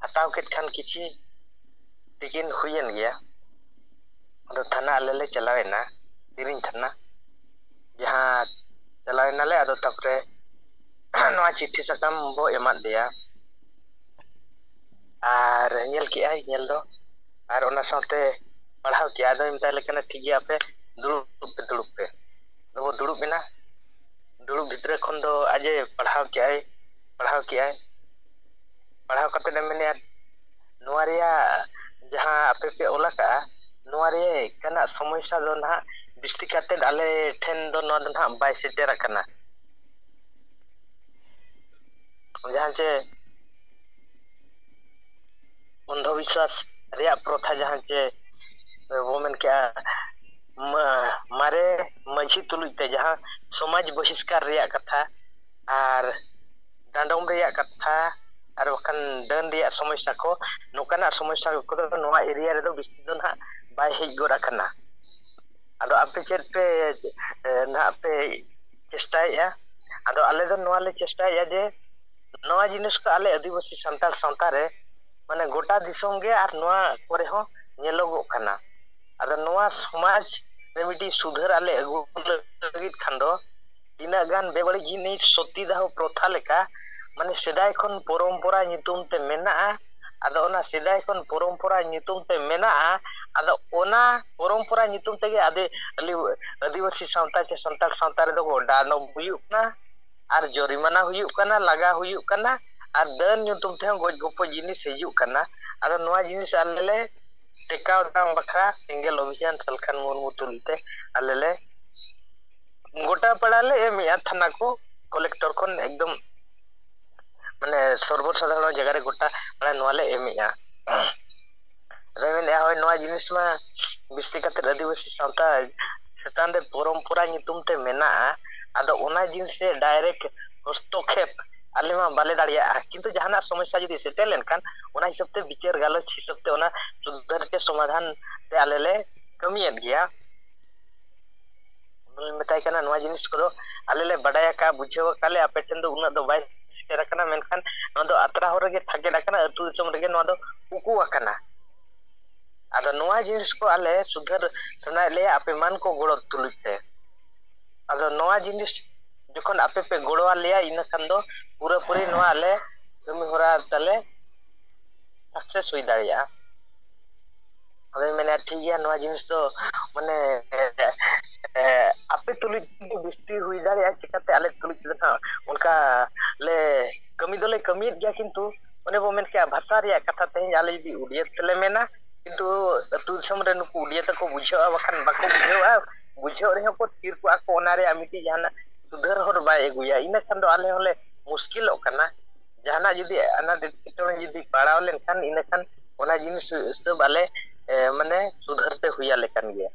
ᱦᱟᱛᱟᱣ ᱠᱮᱫ ᱠᱷᱟᱱ ᱠᱤᱪᱷᱤ ᱛᱤᱠᱤᱱ ᱦᱩᱭᱮᱱ ᱜᱮᱭᱟ᱾ ᱟᱫᱚ ᱛᱷᱟᱱᱟ ᱟᱞᱮ ᱞᱮ ᱪᱟᱞᱟᱣᱮᱱᱟ, ᱛᱤᱨᱤᱝ ᱛᱷᱟᱱᱟ, ᱡᱟᱦᱟᱸ ᱪᱟᱞᱟᱣᱮᱱᱟᱞᱮ᱾ ᱟᱫᱚ ᱛᱟᱯᱚᱨᱮ ᱱᱚᱣᱟ ᱪᱤᱴᱷᱤ ᱥᱟᱠᱟᱢ ᱵᱚ ᱮᱢᱟᱫ ᱫᱮᱭᱟ᱾ ᱟᱨ ᱧᱮᱞ ᱠᱮᱜᱼᱟᱭ ᱧᱮᱞ ᱫᱚ, ᱟᱨ ᱚᱱᱟ ᱥᱟᱶᱛᱮ ᱯᱟᱲᱦᱟᱣ ᱠᱮᱜᱼᱟ᱾ ᱟᱫᱚᱭ ᱢᱮᱛᱟᱭ ᱞᱮ ᱠᱟᱱᱟ, "ᱴᱷᱤᱠ ᱜᱮᱭᱟ, ᱟᱯᱮ ᱫᱩᱲᱩᱵ ᱯᱮ, ᱫᱩᱲᱩᱵ ᱯᱮ᱾" ᱟᱫᱚ ᱵᱚ ᱫᱩᱲᱩᱵ ᱮᱱᱟ᱾ ᱫᱩᱲᱩᱵ ᱵᱷᱤᱛᱨᱤ ᱠᱷᱚᱱ ᱫᱚ ᱟᱡ ᱮ ᱯᱟᱲᱦᱟᱣ ᱠᱮᱜᱼᱟᱭ, ᱯᱟᱲᱦᱟᱣ ᱠᱮᱜᱼᱟᱭ᱾ ᱯᱟᱲᱦᱟᱣ ᱠᱟᱛᱮᱫ ᱮ ᱢᱮᱱᱮᱫᱼᱟ, "ᱱᱚᱣᱟ ᱨᱮᱭᱟᱜ ᱡᱟᱦᱟᱸ ᱟᱯᱮ ᱯᱮ ᱚᱞ ᱟᱠᱟᱫᱼᱟ, ᱱᱚᱣᱟ ᱨᱮᱭᱟᱜ ᱥᱚᱢᱚᱥᱥᱟ ᱫᱚ ᱱᱟᱦᱟᱜ ᱵᱤᱥᱛᱤ ᱠᱟᱛᱮᱫ ᱟᱞᱮ ᱴᱷᱮᱱ ᱫᱚ ᱱᱚᱣᱟ ᱫᱚ ᱱᱟᱦᱟᱜ ᱵᱟᱭ ᱥᱮᱴᱮᱨ ᱟᱠᱟᱱᱟ᱾" ᱡᱟᱦᱟᱸ ᱪᱮ ᱚᱱᱫᱷᱚ ᱵᱤᱥᱣᱟᱥ ᱨᱮᱭᱟᱜ ᱯᱨᱚᱛᱷᱟ, ᱡᱟᱦᱟᱸ ᱪᱮ ᱵᱚ ᱢᱮᱱ ᱠᱮᱜᱼᱟ, ᱢᱟ-, ᱢᱟᱨᱮ ᱢᱟᱹᱡᱷᱤ ᱛᱩᱞᱩᱡ ᱛᱮ ᱡᱟᱦᱟᱸ ᱥᱚᱢᱟᱡᱽ ᱵᱚᱦᱤᱥᱠᱟᱨ ᱨᱮᱭᱟᱜ ᱠᱟᱛᱷᱟ ᱟᱨ ᱰᱟᱸᱰᱚᱢ ᱨᱮᱭᱟᱜ ᱠᱟᱛᱷᱟ ᱟᱨ ᱵᱟᱠᱷᱟᱱ ᱰᱟᱹᱱ ᱨᱮᱭᱟᱜ ᱥᱚᱢᱚᱥᱥᱟ ᱠᱚ, ᱱᱚᱝᱠᱟᱱᱟᱜ ᱥᱚᱢᱚᱥᱥᱟ ᱠᱚᱫᱚ ᱱᱚᱣᱟ ᱮᱨᱤᱭᱟ ᱨᱮᱫᱚ ᱵᱮᱥᱤ ᱫᱚ ᱱᱟᱦᱟᱜ ᱵᱟᱭ ᱦᱮᱡ ᱜᱚᱫ ᱟᱠᱟᱱᱟ᱾ ᱟᱫᱚ ᱟᱯᱮ ᱪᱮᱫ ᱯᱮ, ᱮ, ᱱᱟᱦᱟᱜ ᱯᱮ ᱪᱮᱥᱴᱟᱭᱮᱫᱼᱟ? ᱟᱫᱚ ᱟᱞᱮ ᱫᱚ ᱱᱚᱣᱟ ᱞᱮ ᱪᱮᱥᱴᱟᱭᱮᱫᱼᱟ ᱡᱮ ᱱᱚᱣᱟ ᱡᱤᱱᱤᱥ ᱠᱚ ᱟᱞᱮ ᱟᱹᱫᱤᱵᱟᱹᱥᱤ ᱥᱟᱱᱛᱟᱲ ᱥᱟᱶᱛᱟ ᱨᱮ, ᱢᱟᱱᱮ, ᱜᱚᱴᱟ ᱫᱤᱥᱚᱢ ᱜᱮ ᱟᱨ ᱱᱚᱣᱟ ᱠᱚᱨᱮ ᱦᱚᱸ ᱧᱮᱞᱚᱜᱚᱜ ᱠᱟᱱᱟ᱾ ᱟᱫᱚ ᱱᱚᱣᱟ ᱥᱚᱢᱟᱡᱽ ᱨᱮ ᱢᱤᱫᱴᱤᱡ ᱥᱩᱫᱷᱟᱹᱨ ᱟᱞᱮ ᱟᱹᱜᱩ ᱞᱟᱹᱜᱤᱫ ᱠᱷᱟᱱ ᱫᱚ, ᱛᱤᱱᱟᱹᱜ ᱜᱟᱱ ᱵᱮᱵᱟᱹᱲᱤᱡ ᱡᱤᱱᱤᱥ ᱥᱚᱛᱤᱫᱟᱦᱚ ᱯᱨᱚᱛᱷᱟ ᱞᱮᱠᱟ, ᱢᱟᱱᱮ, ᱥᱮᱫᱟᱭ ᱠᱷᱚᱱ ᱯᱚᱨᱚᱢᱯᱚᱨᱟ ᱧᱩᱛᱩᱢ ᱛᱮ ᱢᱮᱱᱟᱜᱼᱟ᱾ ᱟᱫᱚ ᱚᱱᱟ ᱥᱮᱫᱟᱭ ᱠᱷᱚᱱ ᱯᱚᱨᱚᱢᱯᱚᱨᱟ ᱧᱩᱛᱩᱢ ᱛᱮ ᱢᱮᱱᱟᱜᱼᱟ᱾ ᱟᱫᱚ ᱚᱱᱟ ᱯᱚᱨᱚᱢᱯᱚᱨᱟ ᱧᱩᱛᱩᱢ ᱛᱮᱜᱮ ᱟᱫᱮ-, ᱟᱹᱞᱤ-, ᱟᱹᱫᱤᱵᱟᱹᱥᱤ ᱥᱟᱶᱛᱟ ᱪᱮ ᱥᱟᱱᱛᱟᱲ ᱥᱟᱶᱛᱟ ᱨᱮᱫᱚ ᱠᱚ ᱰᱟᱸᱰᱚᱢ ᱦᱩᱭᱩᱜ ᱠᱟᱱᱟ ᱟᱨ ᱡᱚᱨᱤᱢᱟᱱᱟ ᱦᱩᱭᱩᱜ ᱠᱟᱱᱟ, ᱞᱟᱜᱟ ᱦᱩᱭᱩᱜ ᱠᱟᱱᱟ ᱟᱨ ᱰᱟᱹᱱ ᱧᱩᱛᱩᱢ ᱛᱮᱦᱚᱸ ᱜᱚᱡ ᱜᱚᱯᱚᱡ ᱡᱤᱱᱤᱥ ᱦᱤᱡᱩᱜ ᱠᱟᱱᱟ᱾ ᱟᱫᱚ ᱱᱚᱣᱟ ᱡᱤᱱᱤᱥ ᱟᱞᱮ ᱞᱮ ᱴᱮᱠᱟᱣ ᱫᱟᱨᱟᱢ ᱵᱟᱠᱷᱨᱟ ᱥᱮᱸᱜᱮᱞ ᱚᱵᱷᱤᱡᱟᱱ ᱥᱟᱞᱠᱷᱟᱱ ᱢᱩᱨᱢᱩ ᱛᱩᱞᱩᱡ ᱛᱮ ᱟᱞᱮ ᱞᱮ ᱜᱚᱴᱟ ᱯᱟᱲᱟ ᱞᱮ ᱮᱢᱮᱜᱼᱟ, ᱛᱷᱟᱱᱟ ᱠᱚ, ᱠᱚᱞᱮᱠᱴᱚᱨ ᱠᱷᱚᱱ ᱮᱠᱫᱚᱢ, ᱢᱟᱱᱮ, ᱥᱚᱨᱵᱚ ᱥᱟᱫᱷᱟᱨᱚᱱ ᱡᱟᱭᱜᱟ ᱨᱮ ᱜᱚᱴᱟ ᱯᱟᱲᱟ ᱱᱚᱣᱟ ᱞᱮ ᱮᱢᱮᱜᱼᱟ᱾ ᱟᱫᱚ ᱢᱮᱱᱮᱫᱼᱟ, ᱦᱳᱭ, ᱱᱚᱣᱟ ᱡᱤᱱᱤᱥ ᱢᱟ ᱵᱤᱥᱛᱤ ᱠᱟᱛᱮ ᱟᱹᱫᱤᱵᱟᱹᱥᱤ ᱥᱟᱶᱛᱟ ᱪᱮᱛᱟᱱ ᱨᱮ ᱯᱚᱨᱚᱢᱯᱚᱨᱟ ᱧᱩᱛᱩᱢ ᱛᱮ ᱢᱮᱱᱟᱜᱼᱟ, ᱟᱫᱚ ᱚᱱᱟ ᱡᱤᱱᱤᱥ ᱨᱮ ᱰᱟᱭᱨᱮᱠᱴ ᱦᱚᱥᱛᱚᱠᱷᱮᱯ ᱟᱞᱮ ᱢᱟ ᱵᱟᱞᱮ ᱫᱟᱲᱮᱭᱟᱜᱼᱟ, ᱠᱤᱱᱛᱩ ᱡᱟᱦᱟᱱᱟᱜ ᱥᱚᱢᱚᱥᱥᱟ ᱡᱩᱫᱤ ᱥᱮᱴᱮᱨ ᱞᱮᱱᱠᱷᱟᱱ ᱚᱱᱟ ᱦᱤᱥᱟᱹᱵ ᱛᱮ ᱵᱤᱪᱟᱹᱨ ᱜᱟᱞᱚᱪ ᱦᱤᱥᱟᱹᱵ ᱛᱮ ᱚᱱᱟ ᱥᱩᱫᱷᱟᱹᱨ ᱪᱮ ᱥᱚᱢᱟᱫᱷᱟᱱ ᱛᱮ ᱟᱞᱮ ᱞᱮ ᱠᱟᱹᱢᱤᱭᱮᱫ ᱜᱮᱭᱟ᱾ ᱩᱱᱤ ᱢᱮᱛᱟᱭ ᱠᱟᱱᱟ, ᱱᱚᱣᱟ ᱡᱤᱱᱤᱥ ᱠᱚᱫᱚ ᱟᱞᱮ ᱞᱮ ᱵᱟᱰᱟᱭ ᱟᱠᱟᱫᱼᱟ, ᱵᱩᱡᱷᱟᱹᱣ ᱟᱠᱟᱫ ᱞᱮ, ᱟᱯᱮ ᱴᱷᱮᱱ ᱫᱚ ᱩᱱᱟᱹᱜ ᱫᱚ ᱵᱟᱭ ᱥᱮᱴᱮᱨ ᱟᱠᱟᱱᱟ, ᱢᱮᱱᱠᱷᱟᱱ ᱱᱚᱣᱟ ᱫᱚ ᱟᱛᱨᱟ ᱦᱚᱨ ᱨᱮᱜᱮ ᱛᱷᱟᱠᱮᱫ ᱟᱠᱟᱱᱟ, ᱟᱹᱛᱩ ᱫᱤᱥᱚᱢ ᱨᱮᱜᱮ ᱱᱚᱣᱟ ᱫᱚ ᱩᱠᱩ ᱟᱠᱟᱱᱟ᱾ ᱟᱫᱚ ᱱᱚᱣᱟ ᱡᱤᱱᱤᱥ ᱠᱚ ᱟᱞᱮ ᱥᱩᱫᱷᱟᱹᱨ ᱥᱟᱱᱟᱭᱮᱫ ᱞᱮᱭᱟ ᱟᱯᱮ ᱢᱟᱱ ᱠᱚ ᱜᱚᱲᱚ ᱛᱩᱞᱩᱡ ᱛᱮ᱾ ᱟᱫᱚ ᱱᱚᱣᱟ ᱡᱤᱱᱤᱥ ᱡᱚᱠᱷᱚᱱ ᱟᱯᱮ ᱯᱮ ᱜᱚᱲᱚ ᱟᱞᱮᱭᱟ, ᱤᱱᱟᱹ ᱠᱷᱟᱱ ᱫᱚ ᱯᱩᱨᱟᱹᱯᱩᱨᱤ ᱱᱚᱣᱟ ᱟᱞᱮ ᱠᱟᱹᱢᱤ ᱦᱚᱨᱟ ᱛᱟᱞᱮ ᱥᱟᱠᱥᱮᱥ ᱦᱩᱭ ᱫᱟᱲᱮᱭᱟᱜᱼᱟ᱾ ᱟᱫᱚᱧ ᱢᱮᱱᱟ, ᱴᱷᱤᱠ ᱜᱮᱭᱟ, ᱱᱚᱣᱟ ᱡᱤᱱᱤᱥ ᱫᱚ, ᱢᱟᱱᱮ, ᱮ, ᱟᱯᱮ ᱛᱩᱞᱩᱡ ᱜᱮ ᱵᱮᱥᱛᱤ ᱦᱩᱭ ᱫᱟᱲᱮᱭᱟᱜᱼᱟ, ᱪᱤᱠᱟᱹᱛᱮ ᱟᱞᱮ ᱛᱩᱞᱩᱡ ᱫᱚ ᱱᱟᱦᱟᱜ ᱚᱱᱠᱟ ᱞᱮ ᱠᱟᱹᱢᱤ ᱫᱚᱞᱮ ᱠᱟᱹᱢᱤᱭᱮᱫ ᱜᱮᱭᱟ, ᱠᱤᱱᱛᱩ ᱚᱱᱮ ᱵᱚ ᱢᱮᱱ ᱠᱮᱜᱼᱟ, ᱵᱷᱟᱥᱟ ᱨᱮᱭᱟᱜ ᱠᱟᱛᱷᱟ ᱛᱮᱦᱮᱧ ᱟᱞᱮ ᱡᱩᱫᱤ ᱩᱰᱤᱭᱟ ᱛᱮᱞᱮ ᱢᱮᱱᱟ, ᱠᱤᱱᱛᱩ ᱟᱹᱛᱩ ᱫᱤᱥᱚᱢ ᱨᱮ ᱱᱩᱠᱩ ᱩᱰᱤᱭᱟ ᱛᱮᱠᱚ ᱵᱩᱡᱷᱟᱹᱣᱟ, ᱵᱟᱠᱷᱟᱱ ᱵᱟᱠᱚ ᱵᱩᱡᱷᱟᱹᱣᱟ᱾ ᱵᱩᱡᱷᱟᱹᱣ ᱨᱮᱦᱚᱸ ᱠᱚ ᱛᱷᱤᱨ ᱠᱚᱜᱼᱟ ᱠᱚ, ᱚᱱᱟ ᱨᱮᱭᱟᱜ ᱢᱤᱫᱴᱤᱡ ᱡᱟᱦᱟᱱᱟᱜ ᱥᱩᱫᱷᱟᱹᱨ ᱦᱚᱨ ᱵᱟᱭ ᱟᱹᱜᱩᱭᱟ᱾ ᱤᱱᱟᱹ ᱠᱷᱟᱱ ᱫᱚ ᱟᱞᱮ ᱦᱚᱸᱞᱮ ᱢᱩᱥᱠᱤᱞᱚᱜ ᱠᱟᱱᱟ᱾ ᱡᱟᱦᱟᱱᱟᱜ ᱡᱩᱫᱤ ᱟᱱᱟᱴ ᱮᱴᱠᱮᱴᱚᱬᱮ ᱡᱩᱫᱤ ᱯᱟᱲᱟᱣ ᱞᱮᱱᱠᱷᱟᱱ, ᱤᱱᱟᱹ ᱠᱷᱟᱱ ᱚᱱᱟ ᱡᱤᱱᱤᱥ ᱦᱤᱥᱟᱹᱵ ᱟᱞᱮ, ᱮ, ᱢᱟᱱᱮ, ᱥᱩᱫᱷᱟᱹᱨ ᱛᱮ ᱦᱩᱭ ᱟᱞᱮ ᱠᱟᱱ ᱜᱮᱭᱟ᱾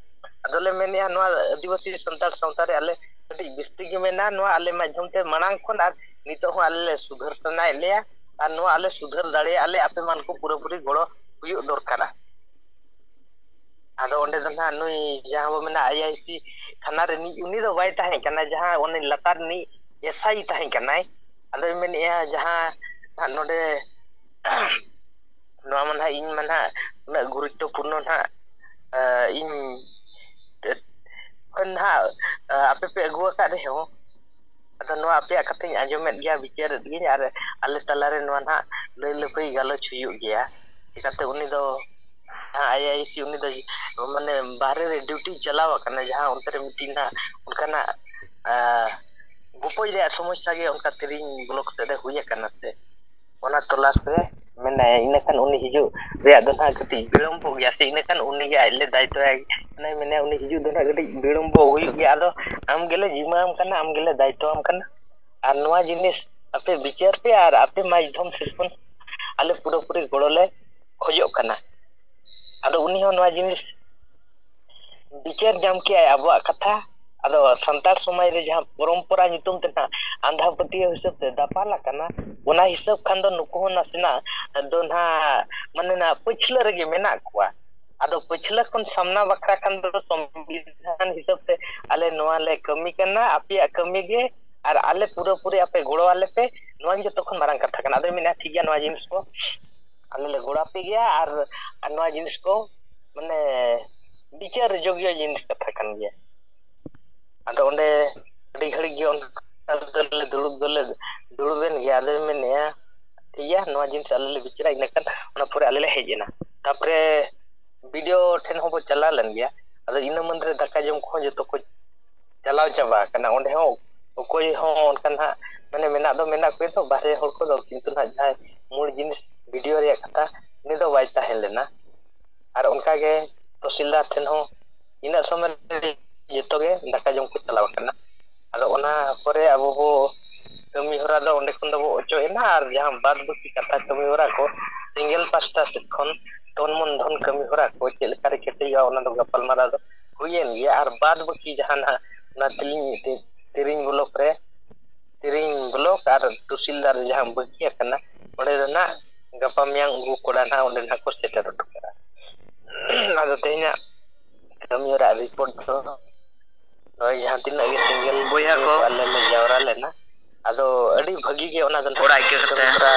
ᱟᱫᱚᱞᱮ ᱢᱮᱱᱮᱫᱼᱟ, ᱱᱚᱣᱟ ᱟᱹᱫᱤᱵᱟᱹᱥᱤ ᱥᱟᱱᱛᱟᱲ ᱥᱟᱶᱛᱟ ᱨᱮ ᱟᱞᱮ ᱠᱟᱹᱴᱤᱡ ᱵᱤᱥᱛᱤ ᱜᱮ ᱢᱮᱱᱟᱜᱼᱟ᱾ ᱱᱚᱣᱟ ᱟᱞᱮ ᱢᱟᱫᱽᱫᱷᱚᱢ ᱛᱮ ᱢᱟᱲᱟᱝ ᱠᱷᱚᱱ ᱟᱨ ᱱᱤᱛᱚᱜ ᱦᱚᱸ ᱟᱞᱮ ᱞᱮ ᱥᱩᱫᱷᱟᱹᱨ ᱥᱟᱱᱟᱭᱮᱫ ᱞᱮᱭᱟ, ᱟᱨ ᱱᱚᱣᱟ ᱟᱞᱮ ᱥᱩᱫᱷᱟᱹᱨ ᱫᱟᱲᱮᱭᱟᱜᱼᱟ ᱞᱮ ᱟᱯᱮ ᱢᱟᱱ ᱠᱚ ᱯᱩᱨᱟᱹᱯᱩᱨᱤ ᱜᱚᱲᱚ ᱦᱩᱭᱩᱜ ᱫᱚᱨᱠᱟᱨᱟ᱾ ᱟᱫᱚ ᱚᱸᱰᱮ ᱫᱚ ᱱᱟᱦᱟᱜ ᱱᱩᱭ ᱡᱟᱦᱟᱸ ᱵᱚ ᱢᱮᱱᱟ ᱟᱭ ᱟᱭ ᱥᱤ ᱛᱷᱟᱱᱟ ᱨᱤᱱᱤᱡ, ᱩᱱᱤ ᱫᱚ ᱵᱟᱭ ᱛᱟᱦᱮᱸ ᱠᱟᱱᱟ, ᱡᱟᱦᱟᱸ ᱩᱱᱤ ᱞᱟᱛᱟᱨ ᱨᱤᱱᱤᱡ ᱮᱥ ᱟᱭ ᱛᱟᱦᱮᱸ ᱠᱟᱱᱟᱭ᱾ ᱟᱫᱚᱭ ᱢᱮᱱᱮᱫᱼᱟ ᱡᱟᱦᱟᱸ ᱱᱟᱦᱟᱜ ᱱᱚᱰᱮ ᱱᱚᱣᱟ ᱢᱟ ᱱᱟᱦᱟᱜ ᱤᱧ ᱢᱟ ᱱᱟᱦᱟᱜ ᱩᱱᱟᱹᱜ ᱜᱩᱨᱩᱛᱛᱚᱯᱩᱨᱱᱚ ᱱᱟᱦᱟᱜ, ᱟᱸ, ᱤᱧ ᱠᱷᱚᱱ ᱱᱟᱦᱟᱜ, ᱟᱸ, ᱟᱯᱮ ᱯᱮ ᱟᱹᱜᱩ ᱟᱠᱟᱫ ᱨᱮᱦᱚᱸ, ᱟᱫᱚ ᱱᱚᱣᱟ ᱟᱯᱮᱭᱟᱜ ᱠᱟᱛᱷᱟᱧ ᱟᱸᱡᱚᱢᱮᱫ ᱜᱮᱭᱟ, ᱵᱤᱪᱟᱹᱨᱮᱫ ᱜᱤᱭᱟᱹᱧ, ᱟᱨ ᱟᱞᱮ ᱛᱟᱞᱟᱨᱮ ᱱᱚᱣᱟ ᱱᱟᱦᱟᱜ ᱞᱟᱹᱭ ᱞᱟᱹᱯᱟᱹᱭ ᱜᱟᱞᱚᱪ ᱦᱩᱭᱩᱜ ᱜᱮᱭᱟ᱾ ᱪᱤᱠᱟᱹᱛᱮ ᱩᱱᱤ ᱫᱚ ᱡᱟᱦᱟᱸ ᱟᱭ ᱟᱭ ᱥᱤ, ᱩᱱᱤ ᱫᱚ ᱢᱟᱱᱮ ᱵᱟᱦᱨᱮ ᱨᱮ ᱰᱤᱭᱩᱴᱤ ᱪᱟᱞᱟᱣ ᱟᱠᱟᱱᱟ, ᱡᱟᱦᱟᱸ ᱚᱱᱛᱮ ᱨᱮ ᱢᱤᱫᱴᱤᱱ ᱱᱟᱦᱟᱜ ᱚᱱᱠᱟᱱᱟᱜ, ᱟᱸ, ᱵᱩᱯᱚᱡ ᱨᱮᱭᱟᱜ ᱥᱚᱢᱚᱥᱥᱟ ᱜᱮ ᱚᱱᱠᱟ ᱛᱮᱨᱮᱧ ᱵᱞᱚᱠ ᱥᱮᱫ ᱨᱮ ᱦᱩᱭ ᱟᱠᱟᱱᱟ ᱥᱮ, ᱚᱱᱟ ᱛᱚᱞᱟᱥ ᱨᱮ ᱢᱮᱱᱟᱭᱟ᱾ ᱤᱱᱟᱹᱠᱷᱟᱱ ᱩᱱᱤ ᱦᱤᱡᱩᱜ ᱨᱮᱭᱟᱜ ᱫᱚ ᱱᱟᱦᱟᱜ ᱠᱟᱹᱴᱤᱡ ᱵᱤᱲᱚᱢᱵᱚᱜ ᱜᱮᱭᱟ ᱥᱮ, ᱤᱱᱟᱹᱠᱷᱟᱱ ᱩᱱᱤᱜᱮ ᱟᱡ ᱞᱮ ᱫᱟᱭᱤᱛᱛᱚᱭᱟ᱾ ᱚᱱᱟᱭ ᱢᱮᱱᱟ ᱩᱱᱤ ᱦᱤᱡᱩᱜ ᱫᱚ ᱱᱟᱦᱟᱜ ᱠᱟᱹᱴᱤᱡ ᱵᱤᱲᱚᱢᱵᱚᱜ ᱦᱩᱭᱩᱜ ᱜᱮᱭᱟ, ᱟᱫᱚ ᱟᱢ ᱜᱮᱞᱮ ᱡᱤᱢᱟᱹᱣᱟᱢ ᱠᱟᱱᱟ, ᱟᱢ ᱜᱮᱞᱮ ᱫᱟᱭᱤᱛᱛᱚᱣᱟᱢ ᱠᱟᱱᱟ᱾ ᱟᱨ ᱱᱚᱣᱟ ᱡᱤᱱᱤᱥ ᱟᱯᱮ ᱵᱤᱪᱟᱹᱨ ᱯᱮ ᱟᱨ ᱟᱯᱮ ᱢᱟᱫᱽᱫᱷᱚᱢ ᱥᱮᱫ ᱠᱷᱚᱱ ᱟᱞᱮ ᱯᱩᱨᱟᱹᱯᱩᱨᱤ ᱜᱚᱲᱚ ᱞᱮ ᱠᱷᱚᱡᱚᱜ ᱠᱟᱱᱟ᱾ ᱟᱫᱚ ᱩᱱᱤ ᱦᱚᱸ ᱱᱚᱣᱟ ᱡᱤᱱᱤᱥ ᱵᱤᱪᱟᱹᱨ ᱧᱟᱢ ᱠᱮᱜᱼᱟᱭ ᱟᱵᱚᱣᱟᱜ ᱠᱟᱛᱷᱟ᱾ ᱟᱫᱚ ᱥᱟᱱᱛᱟᱲ ᱥᱚᱢᱟᱡᱽ ᱨᱮ ᱡᱟᱦᱟᱸ ᱯᱚᱨᱚᱢᱯᱚᱨᱟ ᱧᱩᱛᱩᱢ ᱛᱮ ᱱᱟᱦᱟᱜ ᱟᱸᱫᱷᱟ ᱯᱟᱹᱛᱭᱟᱹᱣ ᱦᱤᱥᱟᱹᱵ ᱛᱮ ᱫᱟᱯᱟᱞ ᱟᱠᱟᱱᱟ, ᱚᱱᱟ ᱦᱤᱥᱟᱹᱵ ᱠᱷᱟᱱ ᱫᱚ ᱱᱩᱠᱩ ᱦᱚᱸ ᱱᱟᱥᱮᱱᱟᱜ ᱫᱚ ᱱᱟᱦᱟᱜ ᱢᱟᱱᱮ ᱱᱟᱦᱟᱜ ᱯᱟᱹᱪᱷᱞᱟᱹ ᱨᱮᱜᱮ ᱢᱮᱱᱟᱜ ᱠᱚᱣᱟ᱾ ᱟᱫᱚ ᱯᱟᱹᱪᱷᱞᱟᱹ ᱠᱷᱚᱱ ᱥᱟᱢᱱᱟ ᱵᱟᱠᱷᱨᱟ ᱠᱷᱟᱱ ᱫᱚ ᱥᱚᱝᱵᱤᱫᱷᱟᱱ ᱦᱤᱥᱟᱹᱵ ᱛᱮ ᱟᱞᱮ ᱱᱚᱣᱟ ᱞᱮ ᱠᱟᱹᱢᱤ ᱠᱟᱱᱟ, ᱟᱯᱮᱭᱟᱜ ᱠᱟᱹᱢᱤ ᱜᱮ, ᱟᱨ ᱟᱞᱮ ᱯᱩᱨᱟᱹᱯᱩᱨᱤ ᱟᱯᱮ ᱜᱚᱲᱚ ᱟᱞᱮ ᱯᱮ, ᱱᱚᱣᱟ ᱜᱮ ᱡᱚᱛᱚ ᱠᱷᱚᱱ ᱢᱟᱨᱟᱝ ᱠᱟᱛᱷᱟ ᱠᱟᱱᱟ᱾ ᱟᱫᱚᱭ ᱢᱮᱱᱟ, ᱴᱷᱤᱠ ᱜᱮᱭᱟ, ᱱᱚᱣᱟ ᱡᱤᱱᱤᱥ ᱠᱚ ᱟᱞᱮ ᱞᱮ ᱜᱚᱲᱚ ᱟᱯᱮ ᱜᱮᱭᱟ, ᱟᱨ, ᱟᱨ ᱱᱚᱣᱟ ᱡᱤᱱᱤᱥ ᱠᱚ ᱢᱟᱱᱮ ᱵᱤᱪᱟᱹᱨ ᱡᱳᱜᱽᱭᱚ ᱡᱤᱱᱤᱥ ᱠᱟᱛᱷᱟ ᱠᱟᱱ ᱜᱮᱭᱟ᱾ ᱟᱫᱚ ᱚᱸᱰᱮ ᱟᱹᱰᱤ ᱜᱷᱟᱹᱲᱤᱡ ᱜᱮ ᱚᱱᱠᱟ ᱫᱚᱞᱮ ᱫᱩᱲᱩᱵ ᱫᱚᱞᱮ ᱫᱩᱲᱩᱵ ᱮᱱ ᱜᱮᱭᱟ᱾ ᱟᱫᱚᱭ ᱢᱮᱱᱮᱫᱼᱟ, ᱴᱷᱤᱠ ᱜᱮᱭᱟ, ᱱᱚᱣᱟ ᱡᱤᱱᱤᱥ ᱟᱞᱮ ᱞᱮ ᱵᱤᱪᱟᱹᱨᱟ, ᱤᱱᱟᱹ ᱠᱷᱟᱱ ᱚᱱᱟ ᱯᱚᱨᱮ ᱟᱞᱮ ᱞᱮ ᱦᱮᱡ ᱮᱱᱟ᱾ ᱛᱟᱨᱯᱚᱨᱮ ᱵᱤ ᱰᱤ ᱳ ᱴᱷᱮᱱ ᱦᱚᱸᱵᱚ ᱪᱟᱞᱟᱣ ᱞᱮᱱ ᱜᱮᱭᱟ᱾ ᱟᱫᱚ ᱤᱱᱟᱹ ᱢᱟᱹᱱ ᱨᱮ ᱫᱟᱠᱟ ᱡᱚᱢ ᱠᱚᱦᱚᱸ ᱡᱚᱛᱚ ᱠᱚ ᱪᱟᱞᱟᱣ ᱪᱟᱵᱟ ᱟᱠᱟᱱᱟ᱾ ᱚᱸᱰᱮ ᱦᱚᱸ ᱚᱠᱚᱭ ᱦᱚᱸ ᱚᱱᱠᱟ ᱱᱟᱦᱟᱜ ᱢᱟᱱᱮ ᱢᱮᱱᱟᱜ ᱫᱚ ᱢᱮᱱᱟᱜ ᱠᱚᱜᱮ ᱫᱚ ᱵᱟᱦᱨᱮ ᱦᱚᱲ ᱠᱚᱫᱚ, ᱠᱤᱱᱛᱩ ᱱᱟᱦᱟᱜ ᱡᱟᱦᱟᱸᱭ ᱢᱩᱞ ᱡᱤᱱᱤᱥ ᱵᱤ ᱰᱤ ᱳ ᱨᱮᱭᱟᱜ ᱠᱟᱛᱷᱟ, ᱩᱱᱤ ᱫᱚ ᱵᱟᱭ ᱛᱟᱦᱮᱸ ᱞᱮᱱᱟ᱾ ᱟᱨ ᱚᱱᱠᱟ ᱜᱮ ᱛᱚᱦᱥᱤᱞᱫᱟᱨ ᱴᱷᱮᱱ ᱦᱚᱸ ᱤᱱᱟᱹᱜ ᱥᱚᱢᱚᱭ ᱨᱮ ᱡᱚᱛᱚ ᱜᱮ ᱫᱟᱠᱟ ᱡᱚᱢ ᱠᱚ ᱪᱟᱞᱟᱣ ᱟᱠᱟᱱᱟ᱾ ᱟᱫᱚ ᱚᱱᱟ ᱯᱚᱨᱮ ᱟᱵᱚ ᱵᱚ ᱠᱟᱹᱢᱤ ᱦᱚᱨᱟ ᱫᱚ ᱚᱸᱰᱮ ᱠᱷᱚᱱ ᱫᱚᱵᱚ ᱚᱪᱚᱜ ᱮᱱᱟ, ᱟᱨ ᱡᱟᱦᱟᱸ ᱵᱟᱫ ᱵᱟᱹᱠᱤ ᱠᱟᱛᱷᱟ ᱠᱟᱹᱢᱤ ᱦᱚᱨᱟ ᱠᱚ ᱥᱮᱸᱜᱮᱞ ᱯᱟᱥᱴᱟ ᱥᱮᱫ ᱠᱷᱚᱱ ᱛᱚᱱ ᱢᱚᱱ ᱫᱷᱚᱱ ᱠᱟᱹᱢᱤ ᱦᱚᱨᱟ ᱠᱚ ᱪᱮᱫ ᱞᱮᱠᱟ ᱨᱮ ᱠᱮᱴᱮᱡᱚᱜᱼᱟ, ᱚᱱᱟ ᱫᱚ ᱜᱟᱯᱟᱞᱢᱟᱨᱟᱣ ᱫᱚ ᱦᱩᱭᱮᱱ ᱜᱮᱭᱟ᱾ ᱟᱨ ᱵᱟᱫ ᱵᱟᱹᱠᱤ ᱡᱟᱦᱟᱸ ᱱᱟᱦᱟᱜ ᱚᱱᱟ ᱛᱤᱨᱤᱧ ᱛᱤᱨᱤᱧ ᱵᱞᱚᱠ ᱨᱮ ᱛᱤᱨᱤᱧ ᱵᱞᱚᱠ ᱟᱨ ᱛᱩᱥᱤᱞᱫᱟᱨ ᱡᱟᱦᱟᱸ ᱵᱟᱹᱠᱤ ᱟᱠᱟᱱᱟ, ᱚᱸᱰᱮ ᱫᱚ ᱱᱟᱜ ᱜᱟᱯᱟ ᱢᱮᱭᱟᱝ ᱩᱱᱠᱩ ᱠᱚᱲᱟ ᱱᱟᱜ ᱚᱸᱰᱮ ᱱᱟᱜ ᱠᱚ ᱥᱮᱴᱮᱨ ᱦᱚᱴᱚ ᱠᱟᱜᱼᱟ᱾ ᱟᱫᱚ ᱛᱮᱦᱮᱧᱟᱜ ᱠᱟᱹᱢᱤ ᱦᱚᱨᱟ ᱨᱤᱯᱳᱨᱴ ᱫᱚ ᱱᱚᱜᱼᱚᱭ ᱡᱟᱦᱟᱸ ᱛᱤᱱᱟᱹᱜ ᱜᱮ ᱥᱮᱸᱜᱮᱞ ᱵᱚᱭᱦᱟ ᱠᱚ ᱟᱞᱮ ᱞᱮ ᱡᱟᱣᱨᱟ ᱞᱮᱱᱟ, ᱟᱫᱚ ᱟᱹᱰᱤ ᱵᱷᱟᱹᱜᱤ ᱜᱮ ᱚᱱᱟ ᱫᱚ ᱱᱟᱜ ᱠᱚᱲᱟ ᱟᱹᱭᱠᱟᱹᱣ ᱠᱟᱛᱮ ᱠᱟᱹᱢᱤ ᱦᱚᱨᱟ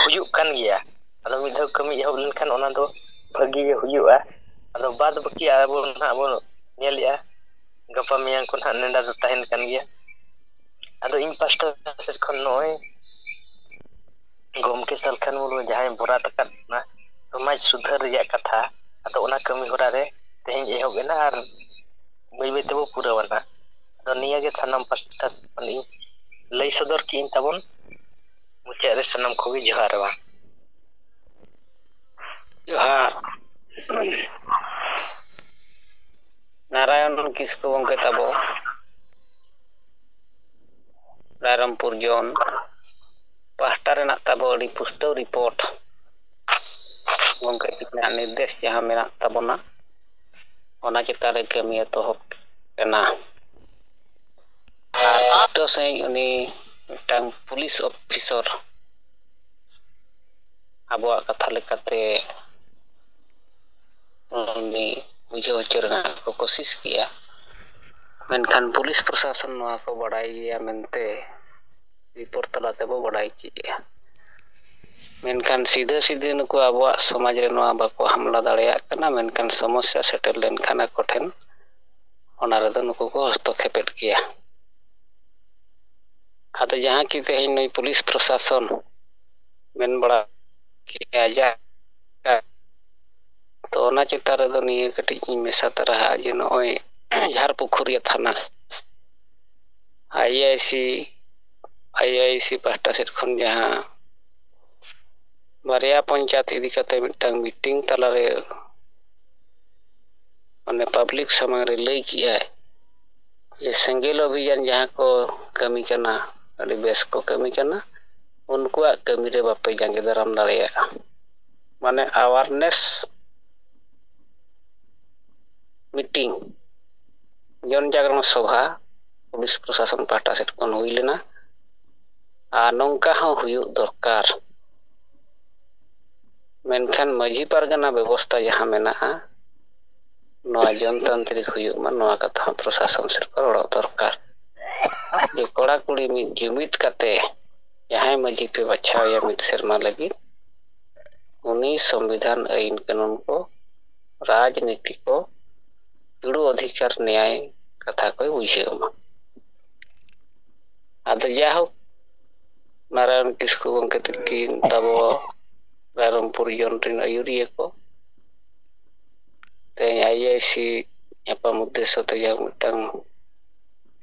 ᱦᱩᱭᱩᱜ ᱠᱟᱱ ᱜᱮᱭᱟ᱾ ᱟᱫᱚ ᱢᱤᱫ ᱫᱷᱟᱣ ᱠᱟᱹᱢᱤ ᱮᱦᱚᱵ ᱞᱮᱱᱠᱷᱟᱱ ᱚᱱᱟ ᱫᱚ ᱵᱷᱟᱹᱜᱤ ᱜᱮ ᱦᱩᱭᱩᱜᱼᱟ᱾ ᱟᱫᱚ ᱵᱟᱫ ᱵᱟᱹᱠᱤ ᱟᱵᱚ ᱱᱟᱦᱟᱜ ᱵᱚᱱ ᱧᱮᱞᱮᱜᱼᱟ, ᱜᱟᱯᱟ ᱢᱮᱭᱟᱝ ᱠᱚ ᱱᱟᱦᱟᱜ ᱱᱮᱰᱟ ᱫᱚ ᱛᱟᱦᱮᱱ ᱠᱟᱱ ᱜᱮᱭᱟ᱾ ᱟᱫᱚ ᱤᱧ ᱯᱟᱥᱴᱟ ᱥᱮᱫ ᱠᱷᱚᱱ ᱱᱚᱜᱼᱚᱭ ᱜᱚᱢᱠᱮ ᱥᱟᱞᱠᱷᱟᱱ ᱢᱩᱨᱢᱩ ᱡᱟᱦᱟᱸᱭ ᱵᱚᱨᱟᱫ ᱟᱠᱟᱫ ᱵᱚᱱᱟ ᱥᱚᱢᱟᱡᱽ ᱥᱩᱫᱷᱟᱹᱨ ᱨᱮᱭᱟᱜ ᱠᱟᱛᱷᱟ, ᱟᱫᱚ ᱚᱱᱟ ᱠᱟᱹᱢᱤ ᱦᱚᱨᱟ ᱨᱮ ᱛᱮᱦᱮᱧ ᱮᱦᱚᱵ ᱮᱱᱟ ᱟᱨ ᱵᱟᱹᱭ ᱵᱟᱹᱭ ᱛᱮᱵᱚ ᱯᱩᱨᱟᱹᱣᱟ ᱱᱟᱦᱟᱜ᱾ ᱟᱫᱚ ᱱᱤᱭᱟᱹ ᱜᱮ ᱥᱟᱱᱟᱢ ᱯᱟᱥᱴᱟ ᱥᱮᱫ ᱠᱷᱚᱱ ᱤᱧ ᱞᱟᱹᱭ ᱥᱚᱫᱚᱨ ᱠᱮᱜᱼᱟᱹᱧ ᱛᱟᱵᱚᱱ᱾ ᱢᱩᱪᱟᱹᱫ ᱨᱮ ᱥᱟᱱᱟᱢ ᱠᱚᱜᱮ ᱡᱚᱦᱟᱨ ᱢᱟ᱾ ᱡᱚᱦᱟᱨ᱾ ᱱᱟᱨᱟᱭᱚᱱ ᱠᱤᱥᱠᱩ ᱜᱚᱢᱠᱮ ᱛᱟᱵᱚ, ᱨᱟᱭᱨᱚᱝᱯᱩᱨ ᱡᱳᱱ ᱯᱟᱦᱴᱟ ᱨᱮᱱᱟᱜ ᱛᱟᱵᱚ ᱟᱹᱰᱤ ᱯᱩᱥᱴᱟᱹᱣ ᱨᱤᱯᱳᱨᱴ ᱜᱚᱢᱠᱮ ᱛᱤᱠᱤᱱᱟᱜ ᱱᱤᱨᱫᱮᱥ ᱡᱟᱦᱟᱸ ᱢᱮᱱᱟᱜ ᱛᱟᱵᱚᱱᱟ, ᱚᱱᱟ ᱪᱮᱛᱟᱱ ᱨᱮ ᱠᱟᱹᱢᱤ ᱮᱛᱚᱦᱚᱵ ᱮᱱᱟ᱾ ᱟᱨ ᱯᱩᱥᱴᱟᱹᱣ ᱥᱟᱺᱦᱤᱡ ᱩᱱᱤ ᱢᱤᱫᱴᱟᱝ ᱯᱩᱞᱤᱥ ᱚᱯᱷᱤᱥᱚᱨ ᱟᱵᱚᱣᱟᱜ ᱠᱟᱛᱷᱟ ᱞᱮᱠᱟᱛᱮ ᱩᱱᱤ ᱵᱩᱡᱷᱟᱹᱣ ᱦᱚᱪᱚ ᱨᱮᱱᱟᱜ ᱠᱚ ᱠᱳᱥᱤᱥ ᱠᱮᱜᱼᱟ᱾ ᱢᱮᱱᱠᱷᱟᱱ ᱯᱩᱞᱤᱥ ᱯᱨᱚᱥᱟᱥᱚᱱ ᱱᱚᱣᱟ ᱠᱚ ᱵᱟᱰᱟᱭ ᱜᱮᱭᱟ ᱢᱮᱱᱛᱮ ᱨᱤᱯᱳᱨᱴ ᱛᱟᱞᱟ ᱛᱮᱵᱚ ᱵᱟᱰᱟᱭ ᱠᱮᱜᱼᱟ᱾ ᱢᱮᱱᱠᱷᱟᱱ ᱥᱤᱫᱷᱟᱹ ᱥᱤᱫᱷᱟᱹ ᱱᱩᱠᱩ ᱟᱵᱚᱣᱟᱜ ᱥᱚᱢᱟᱡᱽ ᱨᱮ ᱱᱚᱣᱟ ᱵᱟᱠᱚ ᱦᱟᱢᱞᱟ ᱫᱟᱲᱮᱭᱟᱜ ᱠᱟᱱᱟ, ᱢᱮᱱᱠᱷᱟᱱ ᱥᱚᱢᱚᱥᱥᱟ ᱥᱮᱴᱮᱨ ᱞᱮᱱᱠᱷᱟᱱ ᱟᱠᱚ ᱴᱷᱮᱱ ᱚᱱᱟ ᱨᱮᱫᱚ ᱱᱩᱠᱩ ᱠᱚ ᱦᱚᱥᱛᱚᱠᱷᱮᱯᱮᱫ ᱜᱮᱭᱟ᱾ ᱟᱫᱚ ᱡᱟᱦᱟᱸ ᱠᱤ ᱛᱮᱦᱮᱧ ᱱᱩᱭ ᱯᱩᱞᱤᱥ ᱯᱨᱚᱥᱟᱥᱚᱱ ᱢᱮᱱ ᱵᱟᱲᱟ ᱠᱮᱜᱼᱟ ᱡᱟ, ᱛᱚ ᱚᱱᱟ ᱪᱮᱛᱟᱱ ᱨᱮᱫᱚ ᱱᱤᱭᱟᱹ ᱠᱟᱹᱴᱤᱡ ᱤᱧ ᱢᱮᱥᱟ ᱛᱚᱨᱟᱦᱟᱜᱼᱟ ᱡᱮ ᱱᱚᱜᱼᱚᱭ ᱡᱷᱟᱲ ᱯᱩᱠᱷᱩᱨᱤᱭᱟᱹ ᱛᱷᱟᱱᱟ ᱟᱭ ᱟᱭ ᱥᱤ, ᱟᱭ ᱟᱭ ᱥᱤ ᱯᱟᱦᱴᱟ ᱥᱮᱫ ᱠᱷᱚᱱ ᱡᱟᱦᱟᱸ ᱵᱟᱨᱭᱟ ᱯᱚᱧᱪᱟᱭᱮᱛ ᱤᱫᱤ ᱠᱟᱛᱮ ᱢᱤᱫᱴᱟᱝ ᱢᱤᱴᱤᱝ ᱛᱟᱞᱟᱨᱮ ᱢᱟᱱᱮ ᱯᱟᱵᱽᱞᱤᱠ ᱥᱟᱢᱟᱝ ᱨᱮ ᱞᱟᱹᱭ ᱠᱮᱜᱼᱟᱭ ᱡᱮ ᱥᱮᱸᱜᱮᱞ ᱚᱵᱷᱤᱡᱟᱱ ᱡᱟᱦᱟᱸ ᱠᱚ ᱠᱟᱹᱢᱤ ᱠᱟᱱᱟ ᱟᱹᱰᱤ ᱵᱮᱥ ᱠᱚ ᱠᱟᱹᱢᱤ ᱠᱟᱱᱟ, ᱩᱱᱠᱩᱣᱟᱜ ᱠᱟᱹᱢᱤ ᱨᱮ ᱵᱟᱯᱮ ᱡᱟᱸᱜᱮ ᱫᱟᱨᱟᱢ ᱫᱟᱲᱮᱭᱟᱜᱼᱟ᱾ ᱢᱟᱱᱮ ᱟᱣᱟᱨᱱᱮᱥ ᱢᱤᱴᱤᱝ, ᱡᱚᱱ ᱡᱟᱜᱽᱨᱚᱱ ᱥᱚᱵᱷᱟ ᱯᱩᱞᱤᱥ ᱯᱨᱚᱥᱟᱥᱚᱱ ᱯᱟᱦᱴᱟ ᱥᱮᱫ ᱠᱷᱚᱱ ᱦᱩᱭ ᱞᱮᱱᱟ᱾ ᱟᱨ ᱱᱚᱝᱠᱟ ᱦᱚᱸ ᱦᱩᱭᱩᱜ ᱫᱚᱨᱠᱟᱨ᱾ ᱢᱮᱱᱠᱷᱟᱱ ᱢᱟᱹᱡᱷᱤ ᱯᱟᱨᱜᱟᱱᱟ ᱵᱮᱵᱚᱥᱛᱷᱟ ᱡᱟᱦᱟᱸ ᱢᱮᱱᱟᱜᱼᱟ, ᱱᱚᱣᱟ ᱡᱚᱱᱛᱟᱱᱛᱨᱤᱠ ᱦᱩᱭᱩᱜ ᱢᱟ, ᱱᱚᱣᱟ ᱠᱟᱛᱷᱟ ᱦᱚᱸ ᱯᱨᱚᱥᱟᱥᱚᱱ ᱥᱮᱫ ᱠᱷᱚᱱ ᱨᱚᱲᱚᱜ ᱫᱚᱨᱠᱟᱨ᱾ ᱡᱮ ᱠᱚᱲᱟ ᱠᱩᱲᱤ ᱢᱤᱫ ᱡᱩᱢᱤᱫ ᱠᱟᱛᱮ ᱡᱟᱦᱟᱸᱭ ᱢᱟᱹᱡᱷᱤ ᱯᱮ ᱵᱟᱪᱷᱟᱣᱮᱭᱟ ᱢᱤᱫ ᱥᱮᱨᱢᱟ ᱞᱟᱹᱜᱤᱫ, ᱩᱱᱤ ᱥᱚᱝᱵᱤᱫᱷᱟᱱ, ᱟᱹᱭᱤᱱ ᱠᱟᱹᱱᱩᱱ ᱠᱚ, ᱨᱟᱡᱽᱱᱤᱛᱤ ᱠᱚ ᱡᱩᱲᱩ ᱚᱫᱷᱤᱠᱟᱨ ᱱᱮᱭᱟᱭ ᱠᱟᱛᱷᱟ ᱠᱚᱭ ᱵᱩᱡᱷᱟᱹᱣ ᱢᱟ᱾ ᱟᱫᱚ ᱡᱟᱭᱦᱳᱠ, ᱱᱟᱨᱟᱭᱚᱱ ᱠᱤᱥᱠᱩ ᱜᱚᱢᱠᱮ ᱛᱟᱹᱠᱤᱱ ᱛᱟᱵᱚ ᱨᱟᱭᱨᱚᱝᱯᱩᱨ ᱡᱚᱱ ᱨᱮᱱ ᱟᱹᱭᱩᱨᱤᱭᱟᱹ ᱠᱚ ᱛᱮᱦᱮᱧ ᱟᱭ ᱟᱭ ᱥᱤ ᱧᱟᱯᱟᱢ ᱩᱫᱽᱫᱮᱥᱥᱚ ᱛᱮ ᱡᱟᱦᱟᱸ ᱢᱤᱫᱴᱟᱝ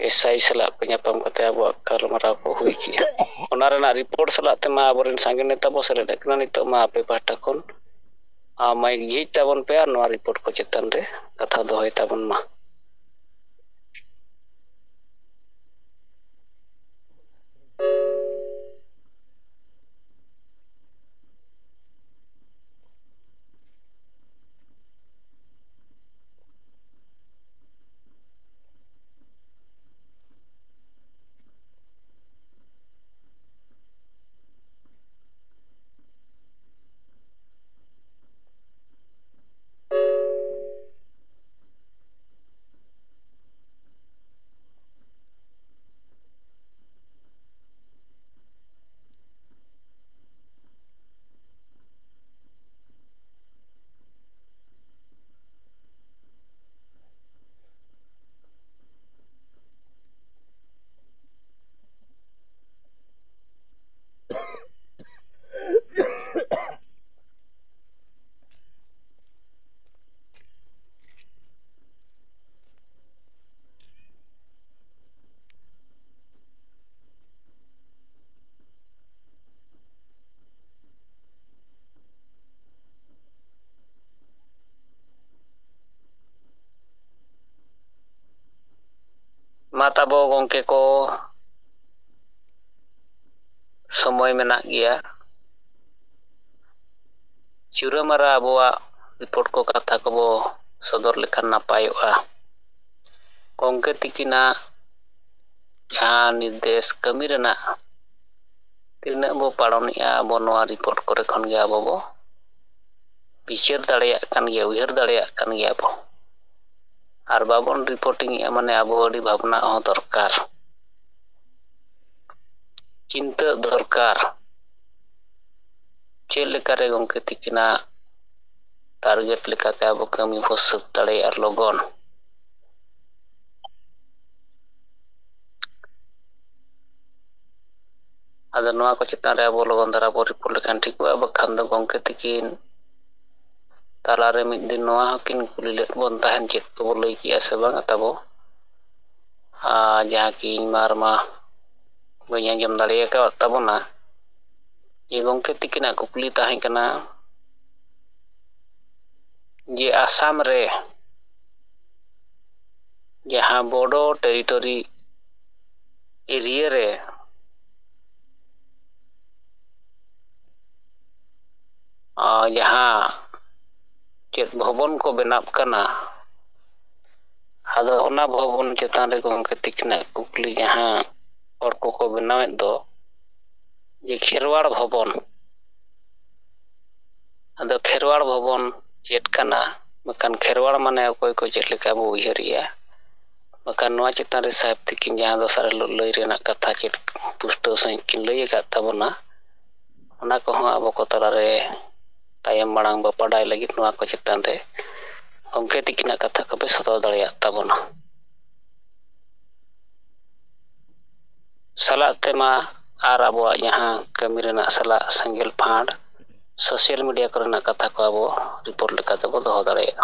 ᱮᱥ ᱟᱭ ᱥᱟᱞᱟᱜ ᱠᱚ ᱧᱟᱯᱟᱢ ᱠᱟᱛᱮ ᱟᱵᱚᱣᱟᱜ ᱜᱟᱞᱢᱟᱨᱟᱣ ᱠᱚ ᱦᱩᱭ ᱠᱮᱜᱼᱟ᱾ ᱚᱱᱟ ᱨᱮᱱᱟᱜ ᱨᱤᱯᱳᱨᱴ ᱥᱟᱞᱟᱜ ᱛᱮᱢᱟ ᱟᱵᱚᱨᱮᱱ ᱥᱟᱸᱜᱮ ᱱᱮᱛᱟ ᱵᱚ ᱥᱮᱞᱮᱫ ᱟᱠᱟᱱᱟ᱾ ᱱᱤᱛᱚᱜ ᱢᱟ ᱟᱯᱮ ᱯᱟᱦᱴᱟ ᱠᱷᱚᱱ ᱢᱟᱭᱤᱠ ᱡᱷᱤᱡ ᱛᱟᱵᱚᱱ ᱯᱮ ᱟᱨ ᱱᱚᱣᱟ ᱨᱤᱯᱳᱨᱴ ᱠᱚ ᱪᱮᱛᱟᱱ ᱨᱮ ᱠᱟᱛᱷᱟ ᱫᱚᱦᱚᱭ ᱛᱟᱵᱚᱱ ᱢᱟ᱾ ᱢᱟ ᱛᱟᱵᱚ ᱜᱚᱢᱠᱮ ᱠᱚ, ᱥᱚᱢᱚᱭ ᱢᱮᱱᱟᱜ ᱜᱮᱭᱟ᱾ ᱪᱩᱨᱟᱹᱢᱟᱨᱟ ᱟᱵᱚᱣᱟᱜ ᱨᱤᱯᱳᱨᱴ ᱠᱚ, ᱠᱟᱛᱷᱟ ᱠᱚᱵᱚ ᱥᱚᱫᱚᱨ ᱞᱮᱠᱷᱟᱱ ᱱᱟᱯᱟᱭᱚᱜᱼᱟ᱾ ᱜᱚᱢᱠᱮ ᱛᱤᱠᱤᱱᱟᱜ ᱡᱟᱦᱟᱸ ᱱᱤᱨᱫᱮᱥ ᱠᱟᱹᱢᱤ ᱨᱮᱱᱟᱜ ᱛᱤᱱᱟᱹᱜ ᱵᱚ ᱯᱟᱞᱚᱱᱮᱜᱼᱟ ᱟᱵᱚ, ᱱᱚᱣᱟ ᱨᱤᱯᱳᱨᱴ ᱠᱚᱨᱮ ᱠᱷᱚᱱ ᱜᱮ ᱟᱵᱚ ᱵᱚ ᱵᱤᱪᱟᱹᱨ ᱫᱟᱲᱮᱭᱟᱜ ᱠᱟᱱ ᱜᱮᱭᱟ, ᱩᱭᱦᱟᱹᱨ ᱫᱟᱲᱮᱭᱟᱜ ᱠᱟᱱ ᱜᱮᱭᱟ ᱵᱚ᱾ ᱟᱨ ᱵᱟᱵᱚᱱ ᱨᱤᱯᱳᱨᱴᱤᱝ ᱮᱜᱼᱟ, ᱢᱟᱱᱮ ᱟᱵᱚ ᱟᱹᱰᱤ ᱵᱷᱟᱵᱽᱱᱟ ᱦᱚᱸ ᱫᱚᱨᱠᱟᱨ, ᱪᱤᱱᱛᱟᱹᱜ ᱫᱚᱨᱠᱟᱨ᱾ ᱪᱮᱫ ᱞᱮᱠᱟᱨᱮ ᱜᱚᱢᱠᱮ ᱛᱤᱠᱤᱱᱟᱜ ᱴᱟᱨᱜᱮᱴ ᱞᱮᱠᱟᱛᱮ ᱟᱵᱚ ᱠᱟᱹᱢᱤ ᱵᱚ ᱥᱟᱹᱛ ᱫᱟᱲᱮᱭᱟᱜᱼᱟ ᱞᱚᱜᱚᱱ? ᱟᱫᱚ ᱱᱚᱣᱟ ᱠᱚ ᱪᱮᱛᱟᱱ ᱨᱮ ᱟᱵᱚ ᱞᱚᱜᱚᱱ ᱫᱷᱟᱨᱟ ᱵᱚ ᱨᱤᱯᱳᱨᱴ ᱞᱮᱠᱷᱟᱱ ᱴᱷᱤᱠᱚᱜᱼᱟ᱾ ᱵᱟᱠᱷᱟᱱ ᱫᱚ ᱜᱚᱢᱠᱮ ᱛᱤᱠᱤᱱ ᱛᱟᱞᱟᱨᱮ ᱢᱤᱫ ᱫᱤᱱ ᱱᱚᱣᱟ ᱦᱚᱸᱠᱤᱱ ᱠᱩᱞᱤ ᱞᱮᱫ ᱵᱚᱱ ᱛᱟᱦᱮᱱ, ᱪᱮᱫ ᱠᱚᱵᱚ ᱞᱟᱹᱭ ᱠᱮᱜᱼᱟ ᱥᱮ ᱵᱟᱝᱟ ᱛᱟᱵᱚ, ᱟᱨ ᱡᱟᱦᱟᱸ ᱠᱤ ᱤᱧ ᱢᱟ ᱟᱨ ᱢᱟ ᱵᱟᱹᱧ ᱟᱸᱡᱚᱢ ᱫᱟᱲᱮ ᱟᱠᱟᱫ ᱛᱟᱵᱚᱱᱟ᱾ ᱡᱮ ᱜᱚᱢᱠᱮ ᱛᱤᱠᱤᱱᱟᱜ ᱠᱩᱠᱞᱤ ᱛᱟᱦᱮᱸ ᱠᱟᱱᱟ ᱡᱮ ᱟᱥᱟᱢ ᱨᱮ ᱡᱟᱦᱟᱸ ᱵᱳᱰᱳ ᱴᱮᱨᱤᱴᱚᱨᱤ ᱮᱨᱤᱭᱟ ᱨᱮ ᱟᱨ ᱡᱟᱦᱟᱸ ᱪᱮᱫ ᱵᱷᱚᱵᱚᱱ ᱠᱚ ᱵᱮᱱᱟᱜ ᱠᱟᱱᱟ, ᱟᱫᱚ ᱚᱱᱟ ᱵᱷᱚᱵᱚᱱ ᱪᱮᱛᱟᱱ ᱨᱮ ᱜᱚᱢᱠᱮ ᱛᱤᱠᱤᱱᱟᱜ ᱠᱩᱠᱞᱤ, ᱡᱟᱦᱟᱸ ᱦᱚᱲ ᱠᱚᱠᱚ ᱵᱮᱱᱟᱣᱮᱫ ᱫᱚ ᱡᱮ ᱠᱷᱮᱨᱣᱟᱲ ᱵᱷᱚᱵᱚᱱ, ᱟᱫᱚ ᱠᱷᱮᱨᱣᱟᱲ ᱵᱷᱚᱵᱚᱱ ᱪᱮᱫ ᱠᱟᱱᱟ? ᱵᱟᱠᱷᱟᱱ ᱠᱷᱮᱨᱣᱟᱲ ᱢᱟᱱᱮ ᱚᱠᱚᱭ ᱠᱚ ᱪᱮᱫ ᱞᱮᱠᱟ ᱵᱚ ᱩᱭᱦᱟᱹᱨᱮᱜᱼᱟ? ᱵᱟᱠᱷᱟᱱ ᱱᱚᱣᱟ ᱪᱮᱛᱟᱱ ᱨᱮ ᱥᱟᱦᱮᱵᱽ ᱛᱤᱠᱤᱱ ᱡᱟᱦᱟᱸ ᱫᱚᱥᱟᱨ ᱦᱤᱞᱳᱜ ᱞᱟᱹᱭ ᱨᱮᱱᱟᱜ ᱠᱟᱛᱷᱟ ᱪᱮᱫ ᱯᱩᱥᱴᱟᱹᱣ ᱥᱟᱺᱦᱤᱡ ᱠᱤᱱ ᱞᱟᱹᱭ ᱟᱠᱟᱫ ᱛᱟᱵᱚᱱᱟ, ᱚᱱᱟ ᱠᱚᱦᱚᱸ ᱟᱵᱚ ᱠᱚ ᱛᱟᱞᱟᱨᱮ ᱛᱟᱭᱚᱢ ᱢᱟᱲᱟᱝ ᱵᱚ ᱵᱟᱰᱟᱭ ᱞᱟᱹᱜᱤᱫ ᱱᱚᱣᱟ ᱠᱚ ᱪᱮᱛᱟᱱ ᱨᱮ ᱜᱚᱢᱠᱮ ᱛᱤᱠᱤᱱᱟᱜ ᱠᱟᱛᱷᱟ ᱠᱚᱯᱮ ᱥᱚᱫᱚᱨ ᱫᱟᱲᱮᱭᱟᱜ ᱛᱟᱵᱚᱱᱟ᱾ ᱥᱟᱞᱟᱜ ᱛᱮᱢᱟ ᱟᱨ ᱟᱵᱚᱣᱟᱜ ᱡᱟᱦᱟᱸ ᱠᱟᱹᱢᱤ ᱨᱮᱱᱟᱜ ᱥᱟᱞᱟᱜ ᱥᱮᱸᱜᱮᱞ ᱯᱷᱟᱸᱰ, ᱥᱳᱥᱟᱞ ᱢᱤᱰᱤᱭᱟ ᱠᱚᱨᱮᱱᱟᱜ ᱠᱟᱛᱷᱟ ᱠᱚ ᱟᱵᱚ ᱨᱤᱯᱳᱨᱴ ᱞᱮᱠᱟ ᱛᱮᱵᱚ ᱫᱚᱦᱚ ᱫᱟᱲᱮᱭᱟᱜᱼᱟ᱾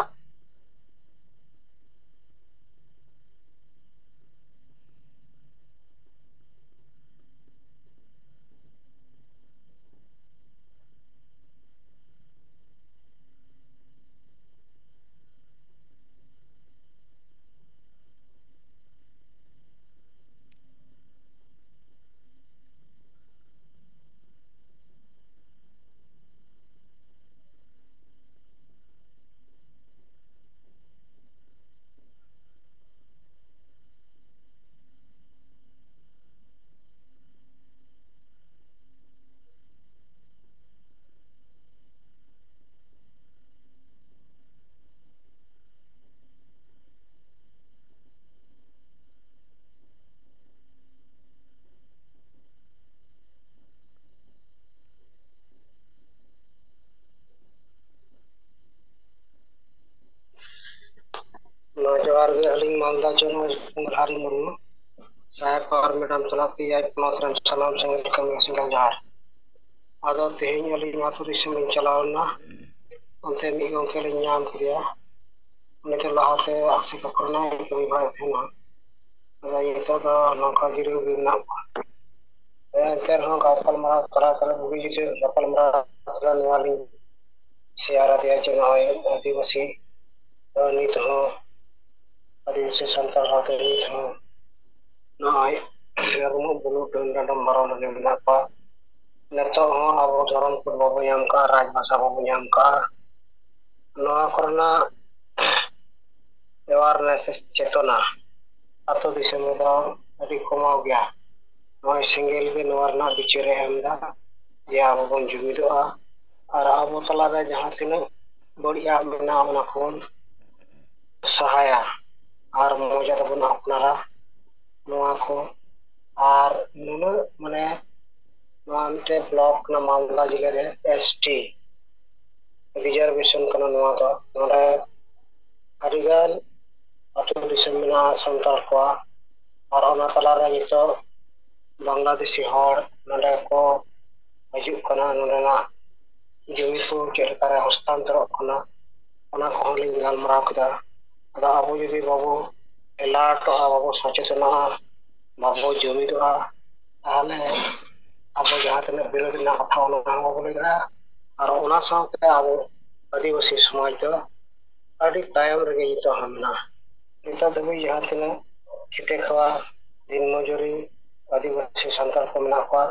ᱜᱮ ᱟᱹᱞᱤᱧ ᱢᱟᱞᱫᱟ ᱡᱚᱱᱢᱚ ᱢᱟᱞᱦᱟᱨᱤ ᱢᱩᱨᱢᱩ, ᱥᱟᱦᱮᱵ ᱟᱨ ᱢᱮᱰᱟᱢ ᱛᱟᱞᱟᱛᱮ ᱮᱭᱟᱭ ᱯᱚᱱᱚᱛ ᱨᱮᱱ ᱥᱟᱱᱟᱢ ᱥᱮᱸᱜᱮᱞ ᱠᱟᱹᱢᱤ ᱥᱮᱸᱜᱮᱞ ᱡᱚᱦᱟᱨ᱾ ᱟᱫᱚ ᱛᱮᱦᱮᱧ ᱟᱹᱞᱤᱧ ᱟᱹᱛᱩ ᱫᱤᱥᱚᱢ ᱞᱤᱧ ᱪᱟᱞᱟᱣ ᱞᱮᱱᱟ᱾ ᱚᱱᱛᱮ ᱢᱤᱫ ᱜᱚᱢᱠᱮ ᱞᱤᱧ ᱧᱟᱢ ᱠᱮᱫᱮᱭᱟ᱾ ᱩᱱᱤ ᱫᱚ ᱞᱟᱦᱟᱛᱮ ᱟᱥᱮᱠᱟ ᱠᱚᱨᱮᱱᱟᱜ ᱠᱟᱹᱢᱤ ᱵᱟᱲᱟᱭᱮᱫ ᱛᱟᱦᱮᱱᱟ᱾ ᱟᱫᱚ ᱱᱤᱛᱚᱜ ᱫᱚ ᱱᱚᱝᱠᱟ ᱡᱤᱨᱟᱹᱣ ᱜᱮ ᱢᱮᱱᱟᱜ ᱠᱚᱣᱟ᱾ ᱮᱱᱛᱮ ᱨᱮᱦᱚᱸ ᱜᱟᱯᱟᱞᱢᱟᱨᱟᱣ ᱛᱟᱞᱟ ᱛᱟᱞᱟ ᱵᱩᱜᱤ ᱡᱩᱫᱟᱹ ᱜᱟᱯᱟᱞᱢᱟᱨᱟᱣ ᱛᱟᱞᱟ ᱱᱚᱣᱟ ᱞᱤᱧ ᱥᱮᱭᱟᱨ ᱟᱫᱮᱭᱟ ᱡᱮ ᱱᱚᱜᱼᱚᱭ ᱟᱹᱫᱤᱵᱟᱹᱥᱤ ᱫᱚ ᱱᱤᱛ ᱦᱚᱸ ᱟᱹᱫᱤᱵᱟᱹᱥᱤ ᱥᱟᱱᱛᱟᱲ ᱦᱚᱲ ᱫᱚ ᱱᱤᱛ ᱦᱚᱸ ᱱᱚᱜᱼᱚᱭ ᱨᱩᱢᱩᱜ ᱵᱩᱞᱩᱜ ᱰᱟᱹᱱ ᱰᱟᱸᱰᱚᱢ ᱵᱟᱨᱚᱱ ᱨᱮᱜᱮ ᱢᱮᱱᱟᱜ ᱠᱚᱣᱟ᱾ ᱱᱤᱛᱚᱜ ᱦᱚᱸ ᱟᱵᱚ ᱫᱷᱚᱨᱚᱢ ᱠᱳᱰ ᱵᱟᱵᱚ ᱧᱟᱢ ᱠᱟᱜᱼᱟ, ᱨᱟᱡᱽ ᱵᱷᱟᱥᱟ ᱵᱟᱵᱚ ᱧᱟᱢ ᱠᱟᱜᱼᱟ᱾ ᱱᱚᱣᱟ ᱠᱚᱨᱮᱱᱟᱜ awareness ᱪᱮᱛᱚᱱᱟ ᱟᱹᱛᱩ ᱫᱤᱥᱚᱢ ᱨᱮᱫᱚ ᱟᱹᱰᱤ ᱠᱚᱢᱟᱣ ᱜᱮᱭᱟ᱾ ᱱᱚᱜᱼᱚᱭ ᱥᱮᱸᱜᱮᱞ ᱜᱮ ᱱᱚᱣᱟ ᱨᱮᱱᱟᱜ ᱵᱤᱪᱟᱹᱨᱮ ᱮᱢ ᱮᱫᱟ ᱡᱮ ᱟᱵᱚ ᱵᱚᱱ ᱡᱩᱢᱤᱫᱚᱜᱼᱟ ᱟᱨ ᱟᱵᱚ ᱛᱟᱞᱟᱨᱮ ᱡᱟᱦᱟᱸ ᱛᱤᱱᱟᱹᱜ ᱵᱟᱹᱲᱤᱡᱟᱜ ᱢᱮᱱᱟᱜᱼᱟ ᱚᱱᱟ ᱠᱚᱵᱚᱱ ᱥᱟᱦᱟᱭᱟ ᱟᱨ ᱢᱚᱡᱟ ᱛᱮᱵᱚᱱ ᱟᱯᱱᱟᱨᱟ ᱱᱚᱣᱟ ᱠᱚ᱾ ᱟᱨ ᱱᱩᱱᱟᱹᱜ ᱢᱟᱱᱮ ᱱᱚᱣᱟ ᱢᱤᱫᱴᱮᱱ ᱵᱞᱚᱠ ᱠᱟᱱᱟ ᱢᱟᱞᱫᱟ ᱡᱮᱞᱟ ᱨᱮ ᱮᱥ ᱴᱤ ᱨᱤᱡᱟᱨᱵᱷᱮᱥᱚᱱ ᱠᱟᱱᱟ ᱱᱚᱣᱟ ᱫᱚ᱾ ᱱᱚᱰᱮ ᱟᱹᱰᱤᱜᱟᱱ ᱟᱹᱛᱩ ᱫᱤᱥᱚᱢ ᱢᱮᱱᱟᱜᱼᱟ ᱥᱟᱱᱛᱟᱲ ᱠᱚᱣᱟᱜ, ᱟᱨ ᱚᱱᱟ ᱛᱟᱞᱟᱨᱮ ᱱᱤᱛᱚᱜ ᱵᱟᱝᱞᱟᱫᱮᱥᱤ ᱦᱚᱲ ᱱᱚᱰᱮ ᱠᱚ ᱦᱤᱡᱩᱜ ᱠᱟᱱᱟ᱾ ᱱᱚᱰᱮᱱᱟᱜ ᱡᱚᱢᱤ ᱠᱚ ᱪᱮᱫ ᱞᱮᱠᱟᱨᱮ ᱦᱚᱥᱛᱟᱱᱛᱚᱨᱚᱜ ᱠᱟᱱᱟ, ᱚᱱᱟ ᱠᱚᱦᱚᱸ ᱞᱤᱧ ᱜᱟᱞᱢᱟᱨᱟᱣ ᱠᱮᱫᱟ᱾ ᱟᱫᱚ ᱟᱵᱚ ᱡᱩᱫᱤ ᱵᱟᱵᱚ ᱮᱞᱟᱨᱴᱚᱜᱼᱟ, ᱵᱟᱵᱚ ᱥᱚᱪᱮᱛᱚᱱᱚᱜᱼᱟ, ᱵᱟᱵᱚ ᱡᱩᱢᱤᱫᱚᱜᱼᱟ, ᱛᱟᱦᱚᱞᱮ ᱟᱵᱚ ᱡᱟᱦᱟᱸ ᱛᱤᱱᱟᱹᱜ ᱵᱤᱨᱳᱫᱷ ᱨᱮᱱᱟᱜ ᱠᱟᱛᱷᱟ ᱚᱱᱟ ᱦᱚᱸ ᱵᱟᱵᱚ ᱞᱟᱹᱭ ᱫᱟᱲᱮᱭᱟᱜᱼᱟ᱾ ᱟᱨ ᱚᱱᱟ ᱥᱟᱶᱛᱮ ᱟᱵᱚ ᱟᱹᱫᱤᱵᱟᱹᱥᱤ ᱥᱚᱢᱟᱡᱽ ᱫᱚ ᱟᱹᱰᱤ ᱛᱟᱭᱚᱢ ᱨᱮᱜᱮ ᱱᱤᱛᱚᱜ ᱦᱚᱸ ᱢᱮᱱᱟᱜᱼᱟ᱾ ᱱᱤᱛᱚᱜ ᱫᱷᱟᱹᱵᱤᱡ ᱡᱟᱦᱟᱸ ᱛᱤᱱᱟᱹᱜ ᱠᱷᱮᱛᱮ ᱠᱷᱟᱣᱟ ᱫᱤᱱ ᱢᱚᱡᱩᱨᱤ ᱟᱹᱫᱤᱵᱟᱹᱥᱤ ᱥᱟᱱᱛᱟᱲ ᱠᱚ ᱢᱮᱱᱟᱜ ᱠᱚᱣᱟ,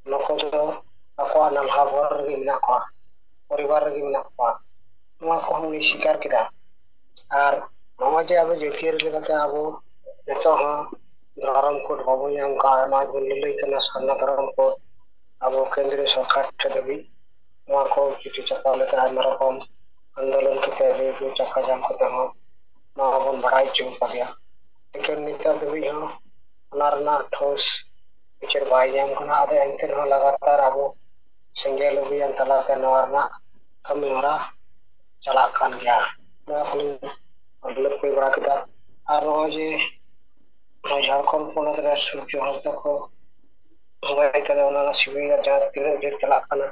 ᱱᱩᱠᱩ ᱫᱚ ᱟᱠᱚᱣᱟᱜ ᱱᱟᱞᱦᱟ ᱵᱷᱚᱨ ᱨᱮᱜᱮ ᱢᱮᱱᱟᱜ ᱠᱚᱣᱟ, ᱯᱚᱨᱤᱵᱟᱨ ᱨᱮᱜᱮ ᱢᱮᱱᱟᱜ ᱠᱚᱣᱟ᱾ ᱱᱚᱣᱟ ᱠᱚᱦᱚᱸ ᱩᱱᱤ ᱥᱤᱠᱟᱨ ᱠᱮᱫᱟ᱾ ᱟᱨ ᱱᱚᱜᱼᱚᱭ ᱡᱮ ᱟᱵᱚ ᱡᱟᱹᱛᱤᱭᱟᱹᱨᱤ ᱞᱮᱠᱟᱛᱮ ᱟᱵᱚ ᱱᱤᱛᱚᱜ ᱦᱚᱸ ᱫᱷᱚᱨᱚᱢ ᱠᱳᱰ ᱵᱟᱵᱚᱱ ᱧᱟᱢ ᱠᱟᱜᱼᱟ, ᱱᱚᱣᱟ ᱵᱚᱱ ᱞᱟᱹᱞᱟᱹᱭ ᱠᱟᱱᱟ ᱥᱟᱨᱱᱟ ᱫᱷᱚᱨᱚᱢ ᱠᱳᱰ᱾ ᱟᱵᱚ ᱠᱮᱱᱫᱨᱤᱭᱚ ᱥᱚᱨᱠᱟᱨ ᱴᱷᱮᱱ ᱫᱷᱟᱹᱵᱤᱡ ᱱᱚᱣᱟ ᱠᱚ ᱪᱤᱴᱷᱤ ᱪᱟᱯᱟᱣ ᱞᱮᱠᱟ ᱟᱭᱢᱟ ᱨᱚᱠᱚᱢ ᱟᱱᱫᱳᱞᱚᱱ ᱠᱟᱛᱮ ᱟᱹᱰᱤ ᱟᱹᱰᱤ ᱪᱟᱠᱟ ᱡᱟᱢ ᱠᱟᱛᱮ ᱦᱚᱸ ᱱᱚᱣᱟ ᱵᱚᱱ ᱵᱟᱲᱟᱭ ᱦᱚᱪᱚ ᱟᱠᱟᱫᱮᱭᱟ᱾ ᱞᱮᱠᱤᱱ ᱱᱤᱛᱚᱜ ᱫᱷᱟᱹᱵᱤᱡ ᱦᱚᱸ ᱚᱱᱟ ᱨᱮᱱᱟᱜ ᱴᱷᱳᱥ ᱵᱤᱪᱟᱹᱨ ᱵᱟᱭ ᱧᱟᱢ ᱠᱟᱱᱟ᱾ ᱟᱫᱚ ᱮᱱᱛᱮ ᱨᱮᱦᱚᱸ ᱞᱟᱜᱟᱛᱟᱨ ᱟᱵᱚ ᱥᱮᱸᱜᱮᱞ ᱚᱵᱷᱤᱭᱟᱱ ᱛᱟᱞᱟᱛᱮ ᱱᱚᱣᱟ ᱨᱮᱱᱟᱜ ᱠᱟᱹᱢᱤ ᱦᱚᱨᱟ ᱪᱟᱞᱟᱜ ᱠᱟᱱ ᱜᱮᱭᱟ᱾ ᱱᱚᱣᱟ ᱠᱚᱞᱤᱧ ᱩᱞᱞᱮᱠᱷ ᱦᱩᱭ ᱵᱟᱲᱟ ᱠᱮᱫᱟ᱾ ᱟᱨ ᱱᱚᱜᱼᱚᱭ ᱡᱮ ᱱᱚᱣᱟ ᱡᱷᱟᱲᱠᱷᱚᱸᱰ ᱯᱚᱱᱚᱛ ᱨᱮ ᱥᱩᱨᱡᱚ ᱦᱟᱸᱥᱫᱟ ᱠᱚ ᱜᱚᱡ ᱠᱟᱫᱮ, ᱚᱱᱟ ᱨᱮᱱᱟᱜ ᱥᱤᱵᱤᱞ ᱨᱮᱭᱟᱜ ᱡᱟᱦᱟᱸ ᱛᱤᱱᱟᱹᱜ ᱰᱷᱮᱨ ᱪᱟᱞᱟᱜ ᱠᱟᱱᱟ,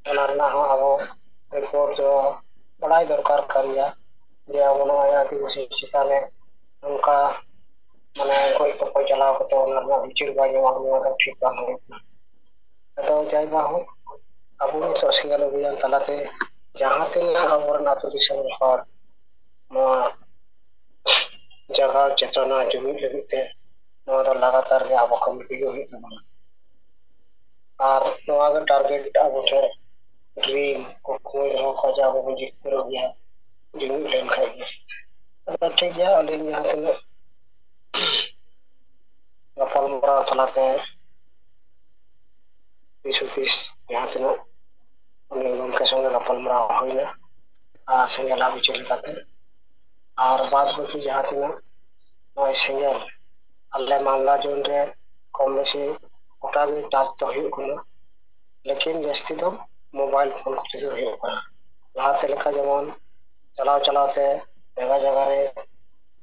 ᱚᱱᱟ ᱨᱮᱱᱟᱜ ᱦᱚᱸ ᱟᱵᱚ ᱨᱤᱯᱳᱨᱴ ᱫᱚ ᱵᱟᱲᱟᱭ ᱫᱚᱨᱠᱟᱨ ᱠᱟᱱ ᱜᱮᱭᱟ, ᱡᱮ ᱟᱵᱚ ᱱᱚᱜᱼᱚᱭ ᱟᱹᱫᱤᱵᱟᱹᱥᱤ ᱪᱮᱛᱟᱱ ᱨᱮ ᱱᱚᱝᱠᱟ ᱢᱟᱱᱮ ᱜᱚᱡ ᱜᱚᱯᱚᱡ ᱪᱟᱞᱟᱣ ᱠᱟᱛᱮ ᱚᱱᱟ ᱨᱮᱱᱟᱜ ᱵᱤᱪᱟᱹᱨ ᱵᱟᱭ ᱧᱟᱢᱚᱜᱼᱟ, ᱱᱚᱣᱟ ᱫᱚ ᱴᱷᱤᱠ ᱵᱟᱝ ᱦᱩᱭᱩᱜ ᱠᱟᱱᱟ᱾ ᱟᱫᱚ ᱡᱟᱭ ᱵᱟ ᱦᱳᱠ, ᱟᱵᱚ ᱱᱤᱛᱚᱜ ᱥᱮᱸᱜᱮᱞ ᱚᱵᱷᱤᱡᱟᱱ ᱛᱟᱞᱟᱛᱮ ᱡᱟᱦᱟᱸ ᱛᱤᱱᱟᱹᱜ ᱟᱵᱚᱨᱮᱱ ᱟᱹᱛᱩ ᱫᱤᱥᱚᱢ ᱨᱮᱱ ᱦᱚᱲ ᱱᱚᱣᱟ ᱡᱟᱜᱟᱣ ᱪᱮᱛᱚᱱᱟ ᱡᱩᱢᱤᱫ ᱞᱟᱹᱜᱤᱫ ᱛᱮ ᱱᱚᱣᱟ ᱫᱚ ᱞᱟᱜᱟᱛᱟᱨ ᱜᱮ ᱟᱵᱚ ᱠᱟᱹᱢᱤ ᱛᱮᱜᱮ ᱦᱩᱭᱩᱜ ᱛᱟᱵᱚᱱᱟ᱾ ᱟᱨ ᱱᱚᱣᱟ ᱜᱮ ᱴᱟᱨᱜᱮᱴ ᱟᱵᱚ ᱴᱷᱮᱱ ᱰᱨᱤᱢ, ᱠᱩᱠᱢᱩᱭ ᱫᱚᱦᱚ ᱠᱟᱜᱼᱟ ᱡᱮ ᱟᱵᱚ ᱵᱚᱱ ᱡᱤᱛᱠᱟᱹᱨᱚᱜ ᱜᱮᱭᱟ ᱡᱩᱢᱤᱫ ᱞᱮᱱᱠᱷᱟᱡ ᱜᱮ᱾ ᱟᱫᱚ ᱴᱷᱤᱠ ᱜᱮᱭᱟ, ᱟᱹᱞᱤᱧ ᱡᱟᱦᱟᱸ ᱛᱤᱱᱟᱹᱜ ᱜᱟᱯᱟᱞᱢᱟᱨᱟᱣ ᱛᱟᱞᱟᱛᱮ ᱫᱤᱥ ᱦᱩᱫᱤᱥ ᱡᱟᱦᱟᱸ ᱛᱤᱱᱟᱹᱜ ᱩᱱᱤ ᱜᱚᱢᱠᱮ ᱥᱚᱸᱜᱮ ᱜᱟᱯᱟᱞᱢᱟᱨᱟᱣ ᱦᱩᱭᱱᱟ, ᱟᱨ ᱥᱮᱸᱜᱮᱞᱟᱜ ᱵᱤᱪᱟᱹᱨ ᱞᱮᱠᱟᱛᱮ, ᱟᱨ ᱵᱟᱫ ᱵᱟᱹᱠᱤ ᱡᱟᱦᱟᱸ ᱛᱤᱱᱟᱹᱜ ᱱᱚᱜᱼᱚᱭ ᱥᱮᱸᱜᱮᱞ ᱟᱞᱮ ᱢᱟᱞᱫᱟ ᱡᱳᱱ ᱨᱮ ᱠᱚᱢ ᱵᱮᱥᱤ ᱜᱚᱴᱟ ᱜᱮ ᱴᱟᱪ ᱫᱚ ᱦᱩᱭᱩᱜ ᱠᱟᱱᱟ, ᱞᱮᱠᱤᱱ ᱡᱟᱹᱥᱛᱤ ᱫᱚ ᱢᱳᱵᱟᱭᱤᱞ ᱯᱷᱳᱱ ᱠᱚᱛᱮ ᱜᱮ ᱦᱩᱭᱩᱜ ᱠᱟᱱᱟ᱾ ᱞᱟᱦᱟᱛᱮ ᱞᱮᱠᱟ ᱡᱮᱢᱚᱱ ᱪᱟᱞᱟᱣ ᱪᱟᱞᱟᱣ ᱛᱮ ᱡᱟᱭᱜᱟ ᱡᱟᱭᱜᱟ ᱨᱮ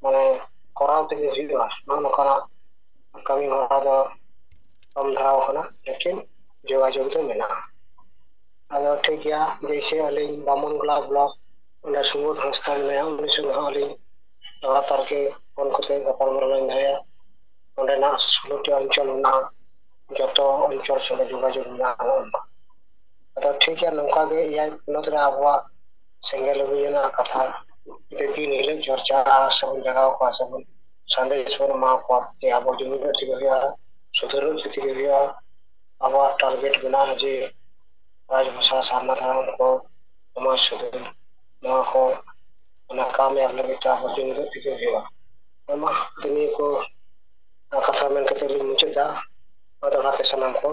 ᱢᱟᱱᱮ ᱠᱚᱨᱟᱣ ᱛᱮᱜᱮ ᱦᱩᱭᱩᱜᱼᱟ, ᱱᱚᱜᱼᱚ ᱱᱚᱝᱠᱟᱱᱟᱜ ᱠᱟᱹᱢᱤ ᱦᱚᱨᱟ ᱫᱚ ᱠᱚᱢ ᱫᱷᱟᱨᱟᱣ ᱠᱟᱱᱟ, ᱞᱮᱠᱤᱱ ᱡᱳᱜᱟᱡᱳᱜᱽ ᱫᱚ ᱢᱮᱱᱟᱜᱼᱟ᱾ ᱟᱫᱚ ᱴᱷᱤᱠ ᱜᱮᱭᱟ, ᱡᱮᱭᱥᱮ ᱟᱹᱞᱤᱧ ᱵᱟᱢᱚᱱ ᱜᱳᱞᱟ ᱵᱞᱚᱠ, ᱚᱸᱰᱮ ᱥᱩᱵᱳᱫᱷ ᱦᱟᱸᱥᱫᱟ ᱢᱮᱱᱟᱭᱟ, ᱩᱱᱤ ᱥᱚᱸᱜᱮ ᱦᱚᱸ ᱟᱹᱞᱤᱧ ᱞᱟᱜᱟᱛᱟᱨ ᱜᱮ ᱯᱷᱳᱱ ᱠᱚᱛᱮ ᱜᱟᱯᱟᱞᱢᱟᱨᱟᱣ ᱞᱤᱧ ᱫᱚᱦᱚᱭᱟ᱾ ᱚᱸᱰᱮᱱᱟᱜ ᱥᱳᱞᱳᱴᱤ ᱚᱧᱪᱚᱞ ᱢᱮᱱᱟᱜᱼᱟ, ᱡᱚᱛᱚ ᱚᱧᱪᱚᱞ ᱥᱚᱸᱜᱮ ᱡᱳᱜᱟᱡᱳᱜᱽ ᱢᱮᱱᱟᱜᱼᱟ, ᱱᱚᱜᱼᱚ ᱱᱚᱝᱠᱟ᱾ ᱟᱫᱚ ᱴᱷᱤᱠ ᱜᱮᱭᱟ, ᱱᱚᱝᱠᱟ ᱜᱮ ᱮᱭᱟᱭ ᱯᱚᱱᱚᱛ ᱨᱮ ᱟᱵᱚᱣᱟᱜ ᱥᱮᱸᱜᱮᱞ ᱚᱵᱷᱤᱡᱟᱱᱟᱜ ᱠᱟᱛᱷᱟ ᱡᱩᱫᱤ ᱫᱤᱱ ᱦᱤᱞᱳᱜ ᱪᱚᱨᱪᱟᱜᱼᱟ ᱥᱮᱵᱚᱱ ᱡᱟᱜᱟᱣ ᱠᱚᱣᱟ ᱥᱮᱵᱚᱱ ᱥᱟᱸᱫᱮᱥ ᱵᱚᱱ ᱮᱢᱟ ᱠᱚᱣᱟ ᱡᱮ ᱟᱵᱚ ᱡᱩᱢᱤᱫᱚᱜ ᱛᱮᱜᱮ ᱦᱩᱭᱩᱜᱼᱟ, ᱥᱩᱫᱷᱟᱹᱨᱚᱜ ᱛᱮᱜᱮ ᱦᱩᱭᱩᱜᱼᱟ᱾ ᱟᱵᱚᱣᱟᱜ ᱴᱟᱨᱜᱮᱴ ᱢᱮᱱᱟᱜᱼᱟ ᱡᱮ ᱨᱟᱡᱽᱵᱷᱟᱥᱟ, ᱥᱟᱨᱱᱟ ᱫᱷᱚᱨᱚᱢ ᱠᱚ, ᱥᱚᱢᱟᱡᱽ ᱥᱩᱫᱷᱟᱹᱨ, ᱱᱚᱣᱟ ᱠᱚ ᱚᱱᱟ ᱠᱟᱹᱢᱤᱭᱟᱹᱨ ᱞᱟᱹᱜᱤᱫ ᱛᱮ ᱟᱵᱚ ᱡᱩᱢᱤᱫᱚᱜ ᱛᱮᱜᱮ ᱦᱩᱭᱩᱜᱼᱟ᱾ ᱟᱭᱢᱟ ᱱᱤᱭᱟᱹ ᱠᱚ ᱠᱟᱛᱷᱟ ᱢᱮᱱ ᱠᱟᱛᱮ ᱞᱤᱧ ᱢᱩᱪᱟᱹᱫ ᱮᱫᱟ᱾ ᱢᱟ ᱫᱚᱦᱲᱟ ᱛᱮ ᱥᱟᱱᱟᱢ ᱠᱚ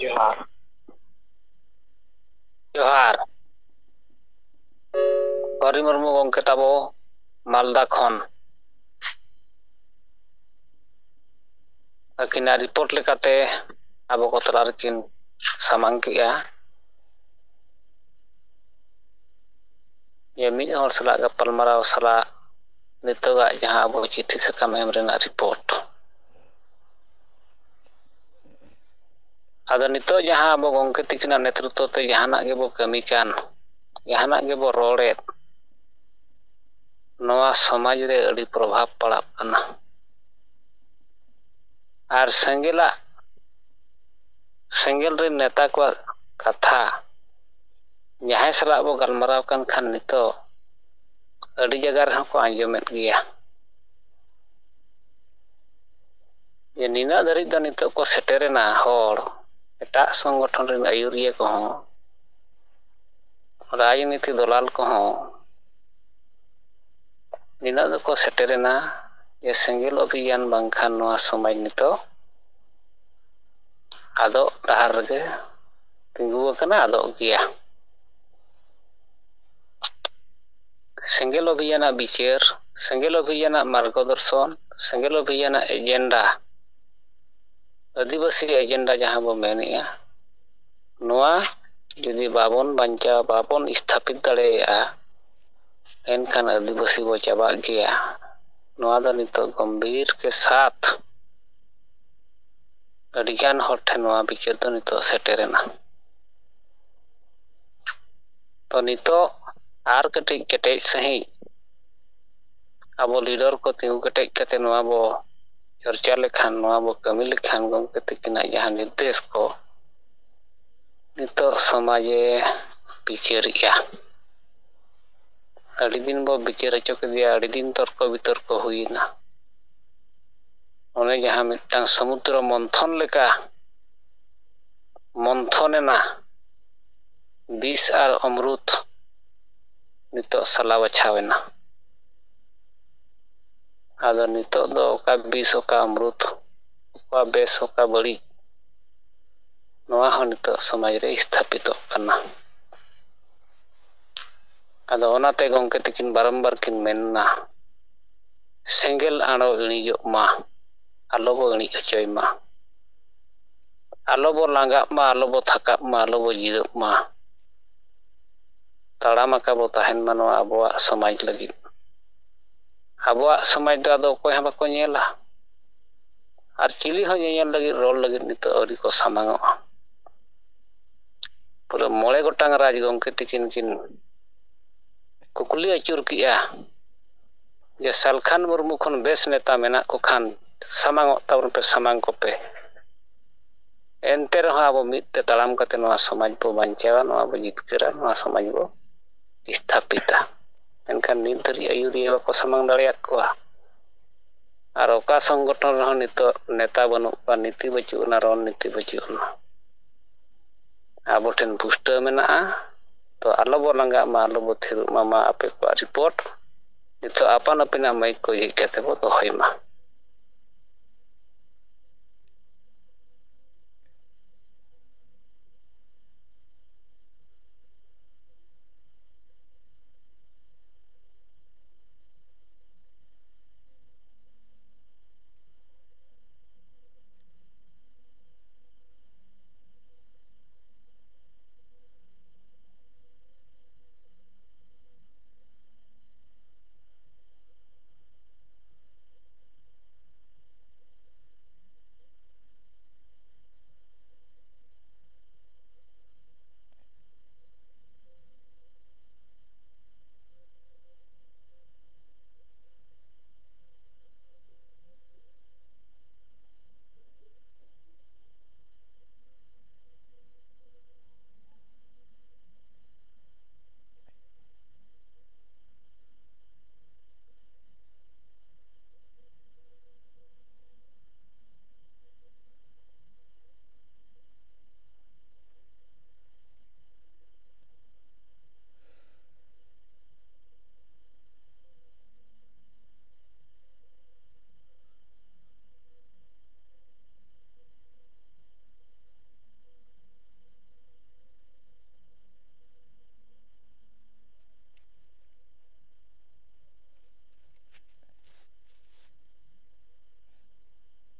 ᱡᱚᱦᱟᱨ᱾ ᱡᱚᱦᱟᱨ᱾ ᱦᱚᱨᱤ ᱢᱩᱨᱢᱩ ᱜᱚᱢᱠᱮ ᱛᱟᱵᱚ ᱢᱟᱞᱫᱟ ᱠᱷᱚᱱ᱾ ᱟᱹᱠᱤᱱᱟᱜ ᱨᱤᱯᱳᱨᱴ ᱞᱮᱠᱟᱛᱮ ᱟᱵᱚ ᱠᱚ ᱛᱟᱞᱟ ᱨᱮᱠᱤᱱ ᱥᱟᱢᱟᱝ ᱠᱮᱜᱼᱟ᱾ ᱡᱮ ᱢᱤᱫ ᱦᱚᱲ ᱥᱟᱞᱟᱜ ᱜᱟᱯᱟᱞᱢᱟᱨᱟᱣ ᱥᱟᱞᱟᱜ ᱱᱤᱛᱚᱜᱟᱜ ᱡᱟᱦᱟᱸ ᱟᱵᱚ ᱪᱤᱴᱷᱤ ᱥᱟᱠᱟᱢ ᱮᱢ ᱨᱮᱱᱟᱜ ᱨᱤᱯᱳᱨᱴ᱾ ᱟᱫᱚ ᱱᱤᱛᱚᱜ ᱡᱟᱦᱟᱸ ᱟᱵᱚ ᱜᱚᱢᱠᱮ ᱛᱤᱠᱤᱱᱟᱜ ᱱᱮᱛᱨᱤᱛᱵ ᱛᱮ ᱡᱟᱦᱟᱱᱟᱜ ᱜᱮᱵᱚ ᱠᱟᱹᱢᱤ ᱠᱟᱱ, ᱡᱟᱦᱟᱱᱟᱜ ᱜᱮᱵᱚ ᱨᱚᱲᱮᱫ, ᱱᱚᱣᱟ ᱥᱚᱢᱟᱡᱽ ᱨᱮ ᱟᱹᱰᱤ ᱯᱨᱚᱵᱷᱟᱵᱽ ᱯᱟᱲᱟᱜ ᱠᱟᱱᱟ᱾ ᱟᱨ ᱥᱮᱸᱜᱮᱞᱟᱜ, ᱥᱮᱸᱜᱮᱞ ᱨᱮᱱ ᱱᱮᱛᱟ ᱠᱚᱣᱟᱜ ᱠᱟᱛᱷᱟ ᱡᱟᱦᱟᱸᱭ ᱥᱟᱞᱟᱜ ᱵᱚ ᱜᱟᱞᱢᱟᱨᱟᱣ ᱠᱟᱱ ᱠᱷᱟᱱ ᱱᱤᱛᱚᱜ ᱟᱹᱰᱤ ᱡᱟᱭᱜᱟ ᱨᱮᱦᱚᱸ ᱠᱚ ᱟᱸᱡᱚᱢᱮᱫ ᱜᱮᱭᱟ᱾ ᱡᱮ ᱱᱤᱱᱟᱹᱜ ᱫᱷᱟᱹᱨᱤᱡ ᱫᱚ ᱱᱤᱛᱚᱜ ᱠᱚ ᱥᱮᱴᱮᱨᱮᱱᱟ ᱦᱚᱲ, ᱮᱴᱟᱜ ᱥᱚᱝᱜᱚᱴᱷᱚᱱ ᱨᱮᱱ ᱟᱹᱭᱩᱨᱤᱭᱟᱹ ᱠᱚᱦᱚᱸ, ᱨᱟᱡᱽᱱᱤᱛᱤ ᱫᱚᱞᱟᱞ ᱠᱚᱦᱚᱸ ᱱᱤᱱᱟᱹᱜ ᱫᱚᱠᱚ ᱥᱮᱴᱮᱨᱮᱱᱟ ᱡᱮ ᱥᱮᱸᱜᱮᱞ ᱚᱵᱷᱤᱡᱟᱱ ᱵᱟᱝᱠᱷᱟᱱ ᱱᱚᱣᱟ ᱥᱚᱢᱟᱡᱽ ᱱᱤᱛᱚᱜ ᱟᱫᱚᱜ ᱰᱟᱦᱟᱨ ᱨᱮᱜᱮ ᱛᱤᱸᱜᱩ ᱟᱠᱟᱱᱟ, ᱟᱫᱚᱜ ᱜᱮᱭᱟ᱾ ᱥᱮᱸᱜᱮᱞ ᱚᱵᱷᱤᱡᱟᱱᱟᱜ ᱵᱤᱪᱟᱹᱨ, ᱥᱮᱸᱜᱮᱞ ᱚᱵᱷᱤᱡᱟᱱᱟᱜ ᱢᱟᱨᱜᱚᱫᱚᱨᱥᱚᱱ, ᱥᱮᱸᱜᱮᱞ ᱚᱵᱷᱤᱡᱟᱱᱟᱜ ᱮᱡᱮᱱᱰᱟ, ᱟᱹᱫᱤᱵᱟᱹᱥᱤ ᱮᱡᱮᱱᱰᱟ ᱡᱟᱦᱟᱸ ᱵᱚ ᱢᱮᱱᱮᱜᱼᱟ, ᱱᱚᱣᱟ ᱡᱩᱫᱤ ᱵᱟᱵᱚᱱ ᱵᱟᱧᱪᱟᱣ, ᱵᱟᱵᱚᱱ ᱥᱛᱷᱟᱯᱤᱛ ᱫᱟᱲᱮᱭᱟᱜᱼᱟ, ᱮᱱᱠᱷᱟᱱ ᱟᱹᱫᱤᱵᱟᱹᱥᱤ ᱵᱚ ᱪᱟᱵᱟᱜ ᱜᱮᱭᱟ᱾ ᱱᱚᱣᱟ ᱫᱚ ᱱᱤᱛᱚᱜ ᱜᱚᱢᱵᱷᱤᱨ ᱠᱮ ᱥᱟᱛᱷ ᱟᱹᱰᱤᱜᱟᱱ ᱦᱚᱲ ᱴᱷᱮᱱ ᱱᱚᱣᱟ ᱵᱤᱪᱟᱹᱨ ᱫᱚ ᱱᱤᱛᱚᱜ ᱥᱮᱴᱮᱨᱮᱱᱟ᱾ ᱛᱚ ᱱᱤᱛᱚᱜ ᱟᱨ ᱠᱟᱹᱴᱤᱡ ᱠᱮᱴᱮᱡ ᱥᱟᱺᱦᱤᱡ ᱟᱵᱚ ᱞᱤᱰᱟᱨ ᱠᱚ ᱛᱤᱸᱜᱩ ᱠᱮᱴᱮᱡ ᱠᱟᱛᱮ ᱱᱚᱣᱟ ᱵᱚ ᱪᱚᱨᱪᱟ ᱞᱮᱠᱷᱟᱱ, ᱱᱚᱣᱟ ᱵᱚ ᱠᱟᱹᱢᱤ ᱞᱮᱠᱷᱟᱱ, ᱜᱚᱢᱠᱮ ᱛᱤᱠᱤᱱᱟᱜ ᱡᱟᱦᱟᱸ ᱱᱤᱨᱫᱮᱥ ᱠᱚ ᱱᱤᱛᱚᱜ ᱥᱚᱢᱟᱡᱮ ᱵᱤᱪᱟᱹᱨᱮᱜᱼᱟ᱾ ᱟᱹᱰᱤ ᱫᱤᱱ ᱵᱚ ᱵᱤᱪᱟᱹᱨ ᱦᱚᱪᱚ ᱠᱮᱫᱮᱭᱟ, ᱟᱹᱰᱤ ᱫᱤᱱ ᱛᱚᱨᱠᱚ ᱵᱤᱛᱚᱨᱠᱚ ᱦᱩᱭᱮᱱᱟ᱾ ᱚᱱᱮ ᱡᱟᱦᱟᱸ ᱢᱤᱫᱴᱟᱝ ᱥᱚᱢᱩᱫᱨᱚ ᱢᱚᱱᱛᱷᱚᱱ ᱞᱮᱠᱟ ᱢᱚᱱᱛᱷᱚᱱ ᱮᱱᱟ, ᱵᱤᱥ ᱟᱨ ᱚᱢᱨᱩᱛ ᱱᱤᱛᱚᱜ ᱥᱟᱞᱟ ᱵᱟᱪᱷᱟᱣ ᱮᱱᱟ᱾ ᱟᱫᱚ ᱱᱤᱛᱚᱜ ᱫᱚ ᱚᱠᱟ ᱵᱤᱥ, ᱚᱠᱟ ᱚᱢᱨᱩᱛ, ᱚᱠᱟ ᱵᱮᱥ, ᱚᱠᱟ ᱵᱟᱹᱲᱤᱡ, ᱱᱚᱣᱟ ᱦᱚᱸ ᱱᱤᱛᱚᱜ ᱥᱚᱢᱟᱡᱽ ᱨᱮ ᱥᱛᱷᱟᱯᱤᱛᱚᱜ ᱠᱟᱱᱟ᱾ ᱟᱫᱚ ᱚᱱᱟᱛᱮ ᱜᱚᱢᱠᱮ ᱛᱟᱹᱠᱤᱱ ᱵᱟᱨᱚᱢᱵᱟᱨ ᱠᱤᱱ ᱢᱮᱱᱟ, ᱥᱮᱸᱜᱮᱞ ᱟᱬᱚ ᱤᱬᱤᱡᱚᱜ ᱢᱟ, ᱟᱞᱚ ᱵᱚ ᱤᱬᱤᱡ ᱦᱚᱪᱚᱭ ᱢᱟ, ᱟᱞᱚ ᱵᱚ ᱞᱟᱸᱜᱟᱜ ᱢᱟ, ᱟᱞᱚ ᱵᱚ ᱛᱷᱟᱠᱟᱜ ᱢᱟ, ᱟᱞᱚ ᱵᱚ ᱡᱤᱨᱟᱹᱜ ᱢᱟ, ᱛᱟᱲᱟᱢ ᱟᱠᱟ ᱵᱚ ᱛᱟᱦᱮᱱ ᱢᱟ ᱱᱚᱣᱟ ᱟᱵᱚᱣᱟᱜ ᱥᱚᱢᱟᱡᱽ ᱞᱟᱹᱜᱤᱫ᱾ ᱟᱵᱚᱣᱟᱜ ᱥᱚᱢᱟᱡᱽ ᱫᱚ ᱟᱫᱚ ᱚᱠᱚᱭ ᱦᱚᱸ ᱵᱟᱠᱚ ᱧᱮᱞᱟ᱾ ᱟᱨ ᱪᱤᱞᱤ ᱦᱚᱸ ᱧᱮᱧᱮᱞ ᱞᱟᱹᱜᱤᱫ, ᱨᱚᱲ ᱞᱟᱹᱜᱤᱫ ᱱᱤᱛᱚᱜ ᱟᱹᱣᱨᱤ ᱠᱚ ᱥᱟᱢᱟᱝᱚᱜᱼᱟ᱾ ᱯᱩᱨᱟᱹ ᱢᱚᱬᱮ ᱜᱚᱴᱟᱝ ᱨᱟᱡᱽ ᱜᱚᱢᱠᱮ ᱛᱤᱠᱤᱱ ᱠᱤᱱ ᱠᱩᱠᱞᱤ ᱟᱹᱪᱩᱨ ᱠᱮᱜᱼᱟ ᱡᱮ ᱥᱟᱞᱠᱷᱟᱱ ᱢᱩᱨᱢᱩ ᱠᱷᱚᱱ ᱵᱮᱥ ᱱᱮᱛᱟ ᱢᱮᱱᱟᱜ ᱠᱚ ᱠᱷᱟᱱ ᱥᱟᱢᱟᱝᱚᱜ ᱛᱟᱵᱚᱱ ᱯᱮ, ᱥᱟᱢᱟᱝ ᱠᱚᱯᱮ᱾ ᱮᱱᱛᱮ ᱨᱮᱦᱚᱸ ᱟᱵᱚ ᱢᱤᱫ ᱛᱮ ᱛᱟᱲᱟᱢ ᱠᱟᱛᱮ ᱱᱚᱣᱟ ᱥᱚᱢᱟᱡᱽ ᱵᱚ ᱵᱟᱧᱪᱟᱣᱟ, ᱱᱚᱣᱟ ᱵᱚ ᱡᱤᱛᱠᱟᱹᱨᱟ, ᱱᱚᱣᱟ ᱥᱚᱢᱟᱡᱽ ᱵᱚ ᱥᱛᱷᱟᱯᱤᱛᱟ᱾ ᱢᱮᱱᱠᱷᱟᱱ ᱱᱤᱛ ᱫᱷᱟᱹᱨᱤᱡ ᱟᱹᱭᱩᱨᱤᱭᱟᱹ ᱵᱟᱠᱚ ᱥᱟᱢᱟᱝ ᱫᱟᱲᱮᱭᱟᱫ ᱠᱚᱣᱟ᱾ ᱟᱨ ᱚᱠᱟ ᱥᱚᱝᱜᱚᱴᱷᱚᱱ ᱨᱮᱦᱚᱸ ᱱᱤᱛᱚᱜ ᱱᱮᱛᱟ ᱵᱟᱹᱱᱩᱜ ᱠᱚᱣᱟ, ᱱᱤᱛᱤ ᱵᱟᱹᱪᱩᱜ ᱟᱱᱟ, ᱨᱚᱱᱱᱤᱛᱤ ᱵᱟᱹᱪᱩᱜ ᱟᱱᱟ᱾ ᱟᱵᱚ ᱴᱷᱮᱱ ᱯᱩᱥᱴᱟᱹᱣ ᱢᱮᱱᱟᱜᱼᱟ᱾ ᱛᱚ ᱟᱞᱚ ᱵᱚ ᱞᱟᱸᱜᱟᱜ ᱢᱟ, ᱟᱞᱚ ᱵᱚ ᱛᱷᱤᱨᱚᱜ ᱢᱟ᱾ ᱢᱟ ᱟᱯᱮ ᱠᱚᱣᱟᱜ ᱨᱤᱯᱳᱨᱴ ᱱᱤᱛᱚᱜ ᱟᱯᱟᱱ ᱟᱹᱯᱤᱱᱟᱜ ᱢᱟᱭᱤᱠ ᱠᱚ ᱡᱷᱤᱡ ᱠᱟᱛᱮ ᱵᱚ ᱫᱚᱦᱚᱭ ᱢᱟ᱾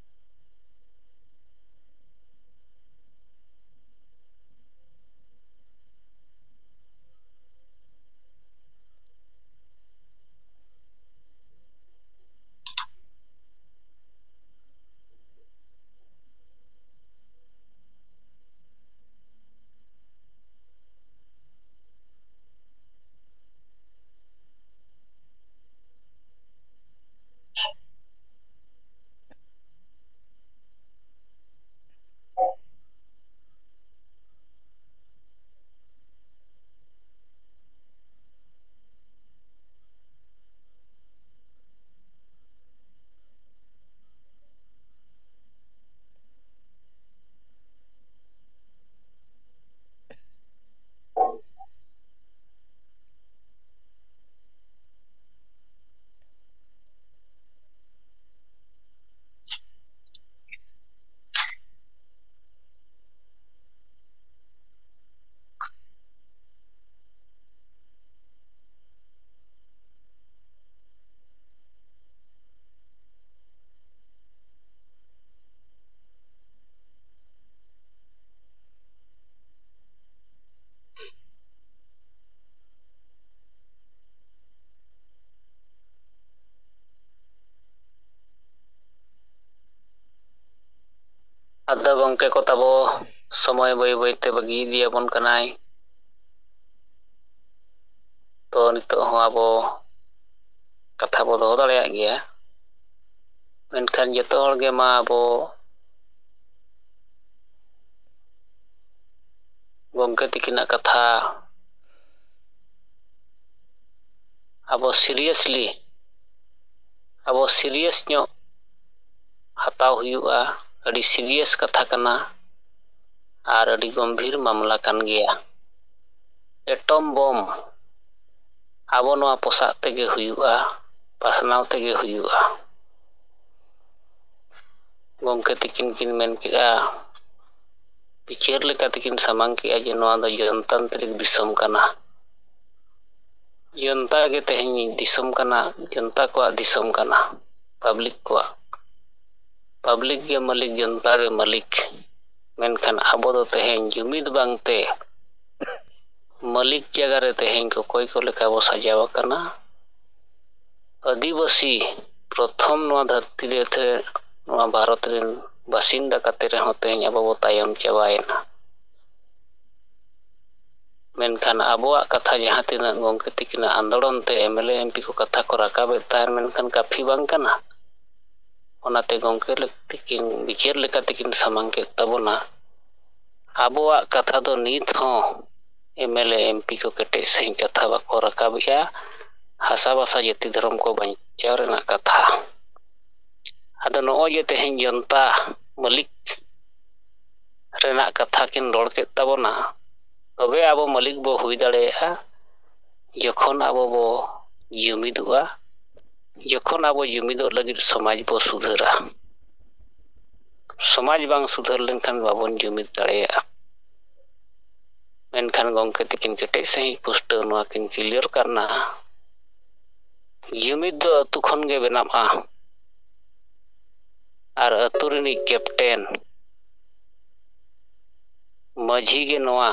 ᱟᱫᱚ ᱜᱚᱢᱠᱮ ᱠᱚ ᱛᱟᱵᱚ, ᱥᱚᱢᱚᱭ ᱵᱟᱹᱭ ᱵᱟᱹᱭᱛᱮ ᱵᱟᱹᱜᱤ ᱤᱫᱤᱭᱟᱵᱚᱱ ᱠᱟᱱᱟᱭ᱾ ᱛᱚ ᱱᱤᱛᱚᱜ ᱦᱚᱸ ᱟᱵᱚ ᱠᱟᱛᱷᱟ ᱵᱚ ᱫᱚᱦᱚ ᱫᱟᱲᱮᱭᱟᱜ ᱜᱮᱭᱟ, ᱢᱮᱱᱠᱷᱟᱱ ᱡᱚᱛᱚ ᱦᱚᱲ ᱜᱮ ᱢᱟ ᱟᱵᱚ ᱜᱚᱢᱠᱮ ᱛᱤᱠᱤᱱᱟᱜ ᱠᱟᱛᱷᱟ ᱟᱵᱚ seriously, ᱟᱵᱚ serious ᱧᱚᱜ ᱦᱟᱛᱟᱣ ᱦᱩᱭᱩᱜᱼᱟ᱾ ᱟᱹᱰᱤ serious ᱠᱟᱛᱷᱟ ᱠᱟᱱᱟ ᱟᱨ ᱟᱹᱰᱤ ᱜᱚᱢᱵᱷᱤᱨ ᱢᱟᱢᱞᱟ ᱠᱟᱱ ᱜᱮᱭᱟ᱾ ᱮᱴᱚᱢ ᱵᱳᱢ ᱟᱵᱚ ᱱᱚᱣᱟ ᱯᱚᱥᱟᱜ ᱛᱮᱜᱮ ᱦᱩᱭᱩᱜᱼᱟ, ᱯᱟᱥᱱᱟᱣ ᱛᱮᱜᱮ ᱦᱩᱭᱩᱜᱼᱟ᱾ ᱜᱚᱢᱠᱮ ᱛᱤᱠᱤᱱ ᱠᱤᱱ ᱢᱮᱱ ᱠᱮᱜᱼᱟ, ᱵᱤᱪᱟᱹᱨ ᱞᱮᱠᱟ ᱛᱮᱠᱤᱱ ᱥᱟᱢᱟᱝ ᱠᱮᱜᱼᱟ ᱡᱮ ᱱᱚᱣᱟ ᱫᱚ ᱡᱚᱱᱛᱟᱱᱛᱨᱤᱠ ᱫᱤᱥᱚᱢ ᱠᱟᱱᱟ᱾ ᱡᱚᱱᱛᱟ ᱜᱮ ᱛᱮᱦᱮᱧ ᱫᱤᱥᱚᱢ ᱠᱟᱱᱟ, ᱡᱚᱱᱛᱟ ᱠᱚᱣᱟᱜ ᱫᱤᱥᱚᱢ ᱠᱟᱱᱟ, ᱯᱟᱵᱽᱞᱤᱠ ᱠᱚᱣᱟᱜ᱾ ᱯᱟᱵᱽᱞᱤᱠ ᱜᱮ ᱢᱟᱹᱞᱤᱠ, ᱡᱚᱱᱛᱟ ᱜᱮ ᱢᱟᱹᱞᱤᱠ᱾ ᱢᱮᱱᱠᱷᱟᱱ ᱟᱵᱚ ᱫᱚ ᱛᱮᱦᱮᱧ ᱡᱩᱢᱤᱫ ᱵᱟᱝᱛᱮ ᱢᱟᱹᱞᱤᱠ ᱡᱟᱭᱜᱟ ᱨᱮ ᱛᱮᱦᱮᱧ ᱠᱚᱠᱚᱭ ᱠᱚ ᱞᱮᱠᱟ ᱵᱚ ᱥᱟᱡᱟᱣ ᱟᱠᱟᱱᱟ᱾ ᱟᱹᱫᱤᱵᱟᱹᱥᱤ ᱯᱨᱚᱛᱷᱚᱢ ᱱᱚᱣᱟ ᱫᱷᱟᱹᱨᱛᱤ ᱨᱮ ᱛᱮ-, ᱱᱚᱣᱟ ᱵᱷᱟᱨᱚᱛ ᱨᱮᱱ ᱵᱟᱥᱤᱱᱫᱟ ᱠᱟᱛᱮ ᱨᱮᱦᱚᱸ ᱛᱮᱦᱮᱧ ᱟᱵᱚ ᱵᱚ ᱛᱟᱭᱚᱢ ᱪᱟᱵᱟᱭᱮᱱᱟ᱾ ᱢᱮᱱᱠᱷᱟᱱ ᱟᱵᱚᱣᱟᱜ ᱠᱟᱛᱷᱟ ᱡᱟᱦᱟᱸ ᱛᱤᱱᱟᱹᱜ ᱜᱚᱢᱠᱮ ᱛᱤᱠᱤᱱᱟᱜ ᱟᱱᱫᱳᱲᱚᱱ ᱛᱮ M L A M P ᱠᱚ ᱠᱟᱛᱷᱟ ᱠᱚ ᱨᱟᱠᱟᱵᱮᱫ ᱛᱟᱦᱮᱸᱫ, ᱢᱮᱱᱠᱷᱟᱱ ᱠᱟᱹᱯᱷᱤ ᱵᱟᱝ ᱠᱟᱱᱟ᱾ ᱚᱱᱟᱛᱮ ᱜᱚᱢᱠᱮ ᱛᱤᱠᱤᱱ ᱵᱤᱪᱟᱹᱨ ᱞᱮᱠᱟ ᱛᱮᱠᱤᱱ ᱥᱟᱢᱟᱝ ᱠᱮᱫ ᱛᱟᱵᱚᱱᱟ᱾ ᱟᱵᱚᱣᱟᱜ ᱠᱟᱛᱷᱟ ᱫᱚ ᱱᱤᱛ ᱦᱚᱸ M L A M P ᱠᱚ ᱠᱮᱴᱮᱡ ᱥᱟᱺᱦᱤᱡ ᱠᱟᱛᱷᱟ ᱵᱟᱠᱚ ᱨᱟᱠᱟᱵᱮᱜᱼᱟ ᱦᱟᱥᱟ ᱵᱷᱟᱥᱟ ᱡᱟᱹᱛᱤ ᱫᱷᱚᱨᱚᱢ ᱠᱚ ᱵᱟᱧᱪᱟᱣ ᱨᱮᱱᱟᱜ ᱠᱟᱛᱷᱟ᱾ ᱟᱫᱚ ᱱᱚᱜᱼᱚᱭ ᱡᱮ ᱛᱮᱦᱮᱧ ᱡᱚᱱᱛᱟ ᱢᱟᱹᱞᱤᱠ ᱨᱮᱱᱟᱜ ᱠᱟᱛᱷᱟ ᱠᱤᱱ ᱨᱚᱲ ᱠᱮᱫ ᱛᱟᱵᱚᱱᱟ, ᱛᱚᱵᱮ ᱟᱵᱚ ᱢᱟᱹᱞᱤᱠ ᱵᱚ ᱦᱩᱭ ᱫᱟᱲᱮᱭᱟᱜᱼᱟ ᱡᱚᱠᱷᱚᱱ ᱟᱵᱚ ᱵᱚ ᱡᱩᱢᱤᱫᱚᱜᱼᱟ, ᱡᱚᱠᱷᱚᱱ ᱟᱵᱚ ᱡᱩᱢᱤᱫᱚᱜ ᱞᱟᱹᱜᱤᱫ ᱥᱚᱢᱟᱡᱽ ᱵᱚ ᱥᱩᱫᱷᱟᱹᱨᱟ᱾ ᱥᱚᱢᱟᱡᱽ ᱵᱟᱝ ᱥᱩᱫᱷᱟᱹᱨ ᱞᱮᱱᱠᱷᱟᱱ ᱵᱟᱵᱚᱱ ᱡᱩᱢᱤᱫ ᱫᱟᱲᱮᱭᱟᱜᱼᱟ᱾ ᱢᱮᱱᱠᱷᱟᱱ ᱜᱚᱢᱠᱮ ᱛᱤᱠᱤᱱ ᱠᱮᱴᱮᱡ ᱥᱟᱺᱦᱤᱡ ᱯᱩᱥᱴᱟᱹᱣ ᱱᱚᱣᱟ ᱠᱤᱱ clear ᱠᱟᱨᱱᱟ, ᱡᱩᱢᱤᱫ ᱫᱚ ᱟᱹᱛᱩ ᱠᱷᱚᱱ ᱜᱮ ᱵᱮᱱᱟᱜᱼᱟ᱾ ᱟᱨ ᱟᱹᱛᱩ ᱨᱤᱱᱤᱡ captain ᱢᱟᱹᱡᱷᱤ ᱜᱮ ᱱᱚᱣᱟ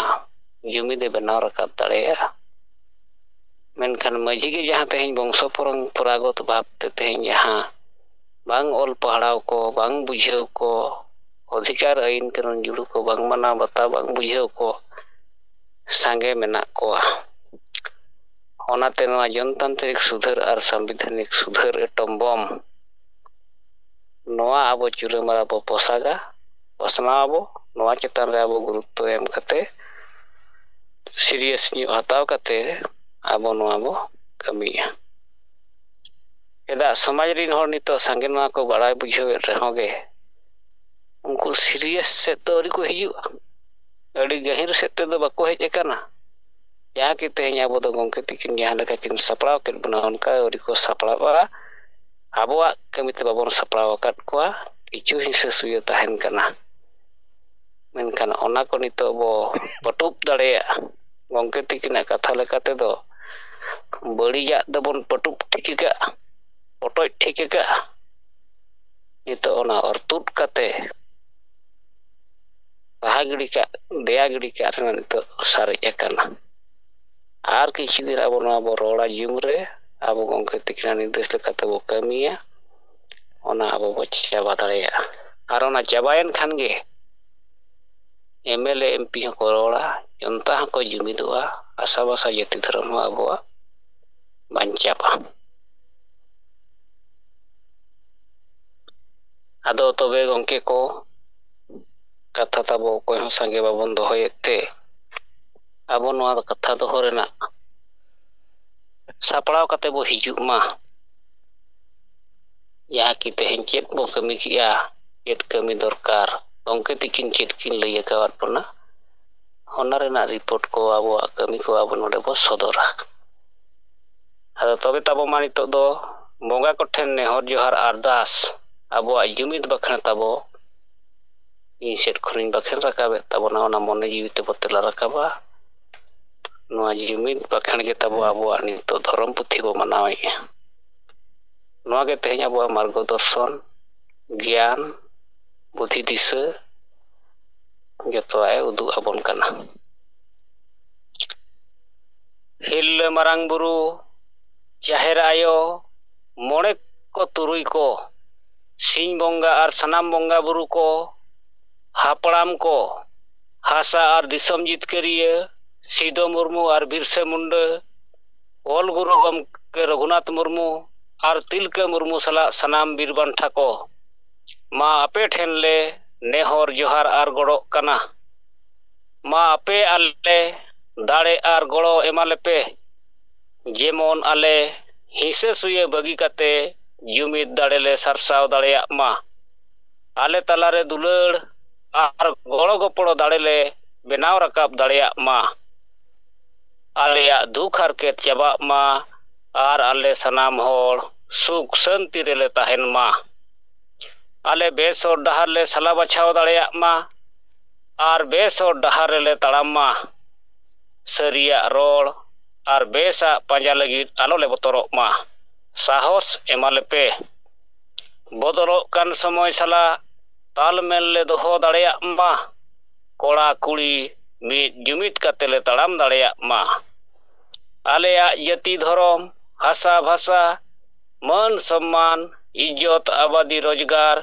ᱡᱩᱢᱤᱫ ᱮ ᱵᱮᱱᱟᱣ ᱨᱟᱠᱟᱵ ᱫᱟᱲᱮᱭᱟᱜᱼᱟ᱾ ᱢᱮᱱᱠᱷᱟᱱ ᱢᱟᱹᱡᱷᱤ ᱜᱮ ᱡᱟᱦᱟᱸ ᱛᱮᱦᱮᱧ ᱵᱚᱝᱥᱚ ᱯᱚᱨᱚᱢᱯᱚᱨᱟᱜᱚᱛ ᱵᱷᱟᱵᱽ ᱛᱮ ᱛᱮᱦᱮᱧ ᱡᱟᱦᱟᱸ ᱵᱟᱝ ᱚᱞ ᱯᱟᱲᱦᱟᱣ ᱠᱚ, ᱵᱟᱝ ᱵᱩᱡᱷᱟᱹᱣ ᱠᱚ, ᱚᱫᱷᱤᱠᱟᱨ, ᱟᱹᱭᱤᱱ ᱠᱟᱹᱱᱩᱱ ᱡᱩᱲᱩ ᱠᱚ ᱵᱟᱝ ᱢᱟᱱᱟᱣ ᱵᱟᱛᱟᱣ, ᱵᱟᱝ ᱵᱩᱡᱷᱟᱹᱣ ᱠᱚ ᱥᱟᱸᱜᱮ ᱢᱮᱱᱟᱜ ᱠᱚᱣᱟ᱾ ᱚᱱᱟᱛᱮ ᱱᱚᱣᱟ ᱡᱚᱱᱛᱟᱱᱛᱨᱤᱠ ᱥᱩᱫᱷᱟᱹᱨ ᱟᱨ ᱥᱟᱝᱵᱤᱫᱷᱟᱱᱤᱠ ᱥᱩᱫᱷᱟᱹᱨ ᱮᱴᱚᱢ ᱵᱚᱢ, ᱱᱚᱣᱟ ᱟᱵᱚ ᱪᱩᱞᱟᱹᱢᱟᱨᱟ ᱵᱚ ᱯᱚᱥᱟᱜᱟ, ᱯᱟᱥᱱᱟᱣ ᱟᱵᱚ᱾ ᱱᱚᱣᱟ ᱪᱮᱛᱟᱱ ᱨᱮ ᱟᱵᱚ ᱜᱩᱨᱩᱛᱛᱚ ᱮᱢ ᱠᱟᱛᱮ serious ᱧᱚᱜ ᱦᱟᱛᱟᱣ ᱠᱟᱛᱮ ᱟᱵᱚ ᱱᱚᱣᱟ ᱵᱚ ᱠᱟᱹᱢᱤᱭᱟ᱾ ᱪᱮᱫᱟᱜ ᱥᱚᱢᱟᱡᱽ ᱨᱤᱱ ᱦᱚᱲ ᱱᱤᱛᱚᱜ ᱥᱟᱸᱜᱮ ᱱᱚᱣᱟ ᱠᱚ ᱵᱟᱲᱟᱭ ᱵᱩᱡᱷᱟᱹᱣᱮᱫ ᱨᱮᱦᱚᱸ ᱜᱮ, ᱩᱱᱠᱩ serious ᱥᱮᱫ ᱫᱚ ᱟᱹᱣᱨᱤ ᱠᱚ ᱦᱤᱡᱩᱜᱼᱟ, ᱟᱹᱰᱤ ᱜᱟᱹᱦᱤᱨ ᱥᱮᱫ ᱛᱮᱫᱚ ᱵᱟᱠᱚ ᱦᱮᱡ ᱟᱠᱟᱱᱟ᱾ ᱡᱟᱦᱟᱸ ᱠᱤ ᱛᱮᱦᱮᱧ ᱟᱵᱚ ᱫᱚ ᱜᱚᱢᱠᱮ ᱛᱤᱠᱤᱱ ᱡᱟᱦᱟᱸ ᱞᱮᱠᱟ ᱠᱤᱱ ᱥᱟᱯᱲᱟᱣ ᱠᱮᱫ ᱵᱚᱱᱟ, ᱚᱱᱠᱟ ᱟᱹᱣᱨᱤ ᱠᱚ ᱥᱟᱯᱲᱟᱣᱜᱼᱟ᱾ ᱟᱵᱚᱣᱟᱜ ᱠᱟᱹᱢᱤ ᱛᱮ ᱵᱟᱵᱚᱱ ᱥᱟᱯᱲᱟᱣ ᱟᱠᱟᱫ ᱠᱚᱣᱟ, ᱠᱤᱪᱷᱩ ᱦᱤᱸᱥᱟᱹ ᱥᱩᱭᱟᱹ ᱛᱟᱦᱮᱱ ᱠᱟᱱᱟ᱾ ᱢᱮᱱᱠᱷᱟᱱ ᱚᱱᱟ ᱠᱚ ᱱᱤᱛᱚᱜ ᱵᱚ ᱯᱟᱹᱴᱩᱵ ᱫᱟᱲᱮᱭᱟᱜᱼᱟ᱾ ᱜᱚᱢᱠᱮ ᱛᱤᱠᱤᱱᱟᱜ ᱠᱟᱛᱷᱟ ᱞᱮᱠᱟ ᱛᱮᱫᱚ, ᱵᱟᱹᱲᱤᱡᱟᱜ ᱫᱚᱵᱚᱱ ᱯᱟᱹᱴᱩᱵ ᱴᱷᱤᱠ ᱟᱠᱟᱫᱼᱟ, ᱯᱚᱴᱚᱡ ᱴᱷᱤᱠ ᱟᱠᱟᱫᱼᱟ᱾ ᱱᱤᱛᱚᱜ ᱚᱱᱟ ᱚᱨ ᱛᱩᱫ ᱠᱟᱛᱮ ᱵᱟᱦᱟ ᱜᱤᱰᱤ ᱠᱟᱜ, ᱫᱮᱭᱟ ᱜᱤᱰᱤ ᱠᱟᱜ ᱨᱮᱱᱟᱜ ᱱᱤᱛᱚᱜ ᱥᱟᱨᱮᱡ ᱟᱠᱟᱱᱟ᱾ ᱟᱨ ᱠᱤᱪᱷᱩ ᱫᱤᱱ ᱟᱵᱚ ᱱᱚᱣᱟ ᱵᱚ ᱨᱚᱲᱟ ᱡᱩᱢ ᱨᱮ, ᱟᱵᱚ ᱜᱚᱢᱠᱮ ᱛᱤᱠᱤᱱᱟᱜ ᱱᱤᱨᱫᱮᱥ ᱞᱮᱠᱟᱛᱮ ᱵᱚ ᱠᱟᱹᱢᱤᱭᱟ, ᱚᱱᱟ ᱟᱵᱚ ᱵᱚ ᱪᱟᱵᱟ ᱫᱟᱲᱮᱭᱟᱜᱼᱟ᱾ ᱟᱨ ᱚᱱᱟ ᱪᱟᱵᱟᱭᱮᱱ ᱠᱷᱟᱱ ᱜᱮ MLA MP ᱦᱚᱸᱠᱚ ᱨᱚᱲᱟ, ᱡᱚᱱᱛᱟ ᱦᱚᱸᱠᱚ ᱡᱩᱢᱤᱫᱚᱜᱼᱟ, ᱟᱥᱟ ᱵᱷᱟᱥᱟ ᱡᱟᱹᱛᱤ ᱫᱷᱚᱨᱚᱢ ᱦᱚᱸ ᱟᱵᱚᱣᱟᱜ ᱵᱟᱧᱪᱟᱜᱼᱟ᱾ ᱟᱫᱚ ᱛᱚᱵᱮ ᱜᱚᱢᱠᱮ ᱠᱚ, ᱠᱟᱛᱷᱟ ᱛᱟᱵᱚ ᱚᱠᱚᱭ ᱦᱚᱸ ᱥᱟᱸᱜᱮ ᱵᱟᱵᱚᱱ ᱫᱚᱦᱚᱭᱮᱫ ᱛᱮ, ᱟᱵᱚ ᱱᱚᱣᱟ ᱠᱟᱛᱷᱟ ᱫᱚᱦᱚ ᱨᱮᱱᱟᱜ ᱥᱟᱯᱲᱟᱣ ᱠᱟᱛᱮ ᱵᱚ ᱦᱤᱡᱩᱜ ᱢᱟ᱾ ᱡᱟᱦᱟᱸ ᱠᱤ ᱛᱮᱦᱮᱧ ᱪᱮᱫ ᱵᱚ ᱠᱟᱹᱢᱤ ᱠᱮᱜᱼᱟ, ᱪᱮᱫ ᱠᱟᱹᱢᱤ ᱫᱚᱨᱠᱟᱨ, ᱜᱚᱢᱠᱮ ᱛᱤᱠᱤᱱ ᱪᱮᱫ ᱠᱤᱱ ᱞᱟᱹᱭ ᱟᱠᱟᱣᱟᱫ ᱵᱚᱱᱟ, ᱚᱱᱟ ᱨᱮᱱᱟᱜ report ᱠᱚ, ᱟᱵᱚᱣᱟᱜ ᱠᱟᱹᱢᱤ ᱠᱚ ᱟᱵᱚ ᱱᱚᱰᱮ ᱵᱚ ᱥᱚᱫᱚᱨᱟ᱾ ᱟᱫᱚ ᱛᱚᱵᱮ ᱛᱟᱵᱚ ᱢᱟ ᱱᱤᱛᱚᱜ ᱫᱚ ᱵᱚᱸᱜᱟ ᱠᱚᱴᱷᱮᱱ ᱱᱮᱦᱚᱨ ᱡᱚᱦᱟᱨ ᱟᱨᱫᱟᱥ, ᱟᱵᱚᱣᱟᱜ ᱡᱩᱢᱤᱫ ᱵᱟᱠᱷᱟᱱ ᱛᱟᱵᱚ ᱤᱧ ᱥᱮᱫ ᱠᱷᱚᱱᱤᱧ ᱵᱟᱠᱷᱮᱲ ᱨᱟᱠᱟᱵᱮᱫ ᱛᱟᱵᱚᱱᱟ, ᱚᱱᱟ ᱢᱚᱱᱮ ᱡᱤᱣᱤ ᱛᱮᱵᱚ ᱛᱮᱞᱟ ᱨᱟᱠᱟᱵᱟ᱾ ᱱᱚᱣᱟ ᱡᱩᱢᱤᱫ ᱵᱟᱠᱷᱮᱲ ᱜᱮ ᱛᱟᱵᱚ ᱟᱵᱚᱣᱟᱜ ᱱᱤᱛᱚᱜ ᱫᱷᱚᱨᱚᱢ ᱯᱩᱛᱷᱤ ᱵᱚ ᱢᱟᱱᱟᱣᱮᱫᱼᱟ᱾ ᱱᱚᱣᱟ ᱜᱮ ᱛᱮᱦᱮᱧ ᱟᱵᱚᱣᱟᱜ ᱢᱟᱨᱜᱚ ᱫᱚᱨᱥᱚᱱ, ᱜᱮᱭᱟᱱ, ᱵᱩᱫᱷᱤ ᱫᱤᱥᱟᱹ ᱡᱚᱛᱚᱣᱟᱜ ᱮ ᱩᱫᱩᱜ ᱟᱵᱚᱱ ᱠᱟᱱᱟ᱾ ᱦᱤᱨᱞᱟᱹ ᱢᱟᱨᱟᱝ ᱵᱩᱨᱩ, ᱡᱟᱦᱮᱨ ᱟᱭᱳ, ᱢᱚᱬᱮ ᱠᱚ ᱛᱩᱨᱩᱭ ᱠᱚ, ᱥᱤᱧ ᱵᱚᱸᱜᱟ ᱟᱨ ᱥᱟᱱᱟᱢ ᱵᱚᱸᱜᱟ ᱵᱩᱨᱩ ᱠᱚ, ᱦᱟᱯᱲᱟᱢ ᱠᱚ, ᱦᱟᱥᱟ ᱟᱨ ᱫᱤᱥᱚᱢ ᱡᱤᱛᱠᱟᱹᱨᱤᱭᱟᱹ ᱥᱤᱫᱚ ᱢᱩᱨᱢᱩ ᱟᱨ ᱵᱤᱨᱥᱟᱹ ᱢᱩᱱᱰᱟᱹ, ᱚᱞ ᱜᱩᱨᱩ ᱜᱚᱢᱠᱮ ᱨᱚᱜᱷᱩᱱᱟᱛᱷ ᱢᱩᱨᱢᱩ ᱟᱨ ᱛᱤᱞᱠᱟᱹ ᱢᱩᱨᱢᱩ ᱥᱟᱞᱟᱜ ᱥᱟᱱᱟᱢ ᱵᱤᱨ ᱵᱟᱱᱴᱷᱟ ᱠᱚ, ᱢᱟ ᱟᱯᱮ ᱴᱷᱮᱱ ᱞᱮ ᱱᱮᱦᱚᱨ ᱡᱚᱦᱟᱨ ᱟᱨ ᱜᱚᱲᱚᱜ ᱠᱟᱱᱟ᱾ ᱢᱟ ᱟᱯᱮ ᱟᱞᱮ ᱫᱟᱲᱮ ᱟᱨ ᱜᱚᱲᱚ ᱮᱢᱟ ᱞᱮᱯᱮ, ᱡᱮᱢᱚᱱ ᱟᱞᱮ ᱦᱤᱸᱥᱟᱹ ᱥᱩᱭᱟᱹ ᱵᱟᱹᱜᱤ ᱠᱟᱛᱮ ᱡᱩᱢᱤᱫ ᱫᱟᱲᱮ ᱞᱮ ᱥᱟᱨᱥᱟᱣ ᱫᱟᱲᱮᱭᱟᱜ ᱢᱟ᱾ ᱟᱞᱮ ᱛᱟᱞᱟᱨᱮ ᱫᱩᱞᱟᱹᱲ ᱟᱨ ᱜᱚᱲᱚ ᱜᱚᱯᱚᱲᱚ ᱫᱟᱲᱮ ᱞᱮ ᱵᱮᱱᱟᱣ ᱨᱟᱠᱟᱵ ᱫᱟᱲᱮᱭᱟᱜ ᱢᱟ᱾ ᱟᱞᱮᱭᱟᱜ ᱫᱩᱠ ᱦᱟᱨᱠᱮᱛ ᱪᱟᱵᱟᱜ ᱢᱟ ᱟᱨ ᱟᱞᱮ ᱥᱟᱱᱟᱢ ᱦᱚᱲ ᱥᱩᱠ ᱥᱟᱹᱱᱛᱤ ᱨᱮᱞᱮ ᱛᱟᱦᱮᱱ ᱢᱟ᱾ ᱟᱞᱮ ᱵᱮᱥ ᱦᱚᱨ ᱰᱟᱦᱟᱨ ᱞᱮ ᱥᱟᱞᱟ ᱵᱟᱪᱷᱟᱣ ᱫᱟᱲᱮᱭᱟᱜ ᱢᱟ ᱟᱨ ᱵᱮᱥ ᱦᱚᱨ ᱰᱟᱦᱟᱨ ᱨᱮᱞᱮ ᱛᱟᱲᱟᱢ ᱢᱟ᱾ ᱥᱟᱹᱨᱤᱭᱟᱜ ᱨᱚᱲ ᱟᱨ ᱵᱮᱥᱟᱜ ᱯᱟᱸᱡᱟ ᱞᱟᱹᱜᱤᱫ ᱟᱞᱚ ᱞᱮ ᱵᱚᱛᱚᱨᱚᱜ ᱢᱟ᱾ ᱥᱟᱦᱚᱥ ᱮᱢᱟ ᱞᱮᱯᱮ᱾ ᱵᱚᱫᱚᱞᱚᱜ ᱠᱟᱱ ᱥᱚᱢᱚᱭ ᱥᱟᱞᱟᱜ ᱛᱟᱞᱢᱮᱞ ᱞᱮ ᱫᱚᱦᱚ ᱫᱟᱲᱮᱭᱟᱜ ᱢᱟ᱾ ᱠᱚᱲᱟ ᱠᱩᱲᱤ ᱢᱤᱫ ᱡᱩᱢᱤᱫ ᱠᱟᱛᱮ ᱞᱮ ᱛᱟᱲᱟᱢ ᱫᱟᱲᱮᱭᱟᱜ ᱢᱟ᱾ ᱟᱞᱮᱭᱟᱜ ᱡᱟᱹᱛᱤ ᱫᱷᱚᱨᱚᱢ, ᱦᱟᱥᱟ ᱵᱷᱟᱥᱟ, ᱢᱟᱹᱱ ᱥᱚᱢᱢᱟᱱ, ᱤᱡᱽᱡᱚᱛ, ᱟᱵᱟᱫᱤ, ᱨᱳᱡᱽᱜᱟᱨ,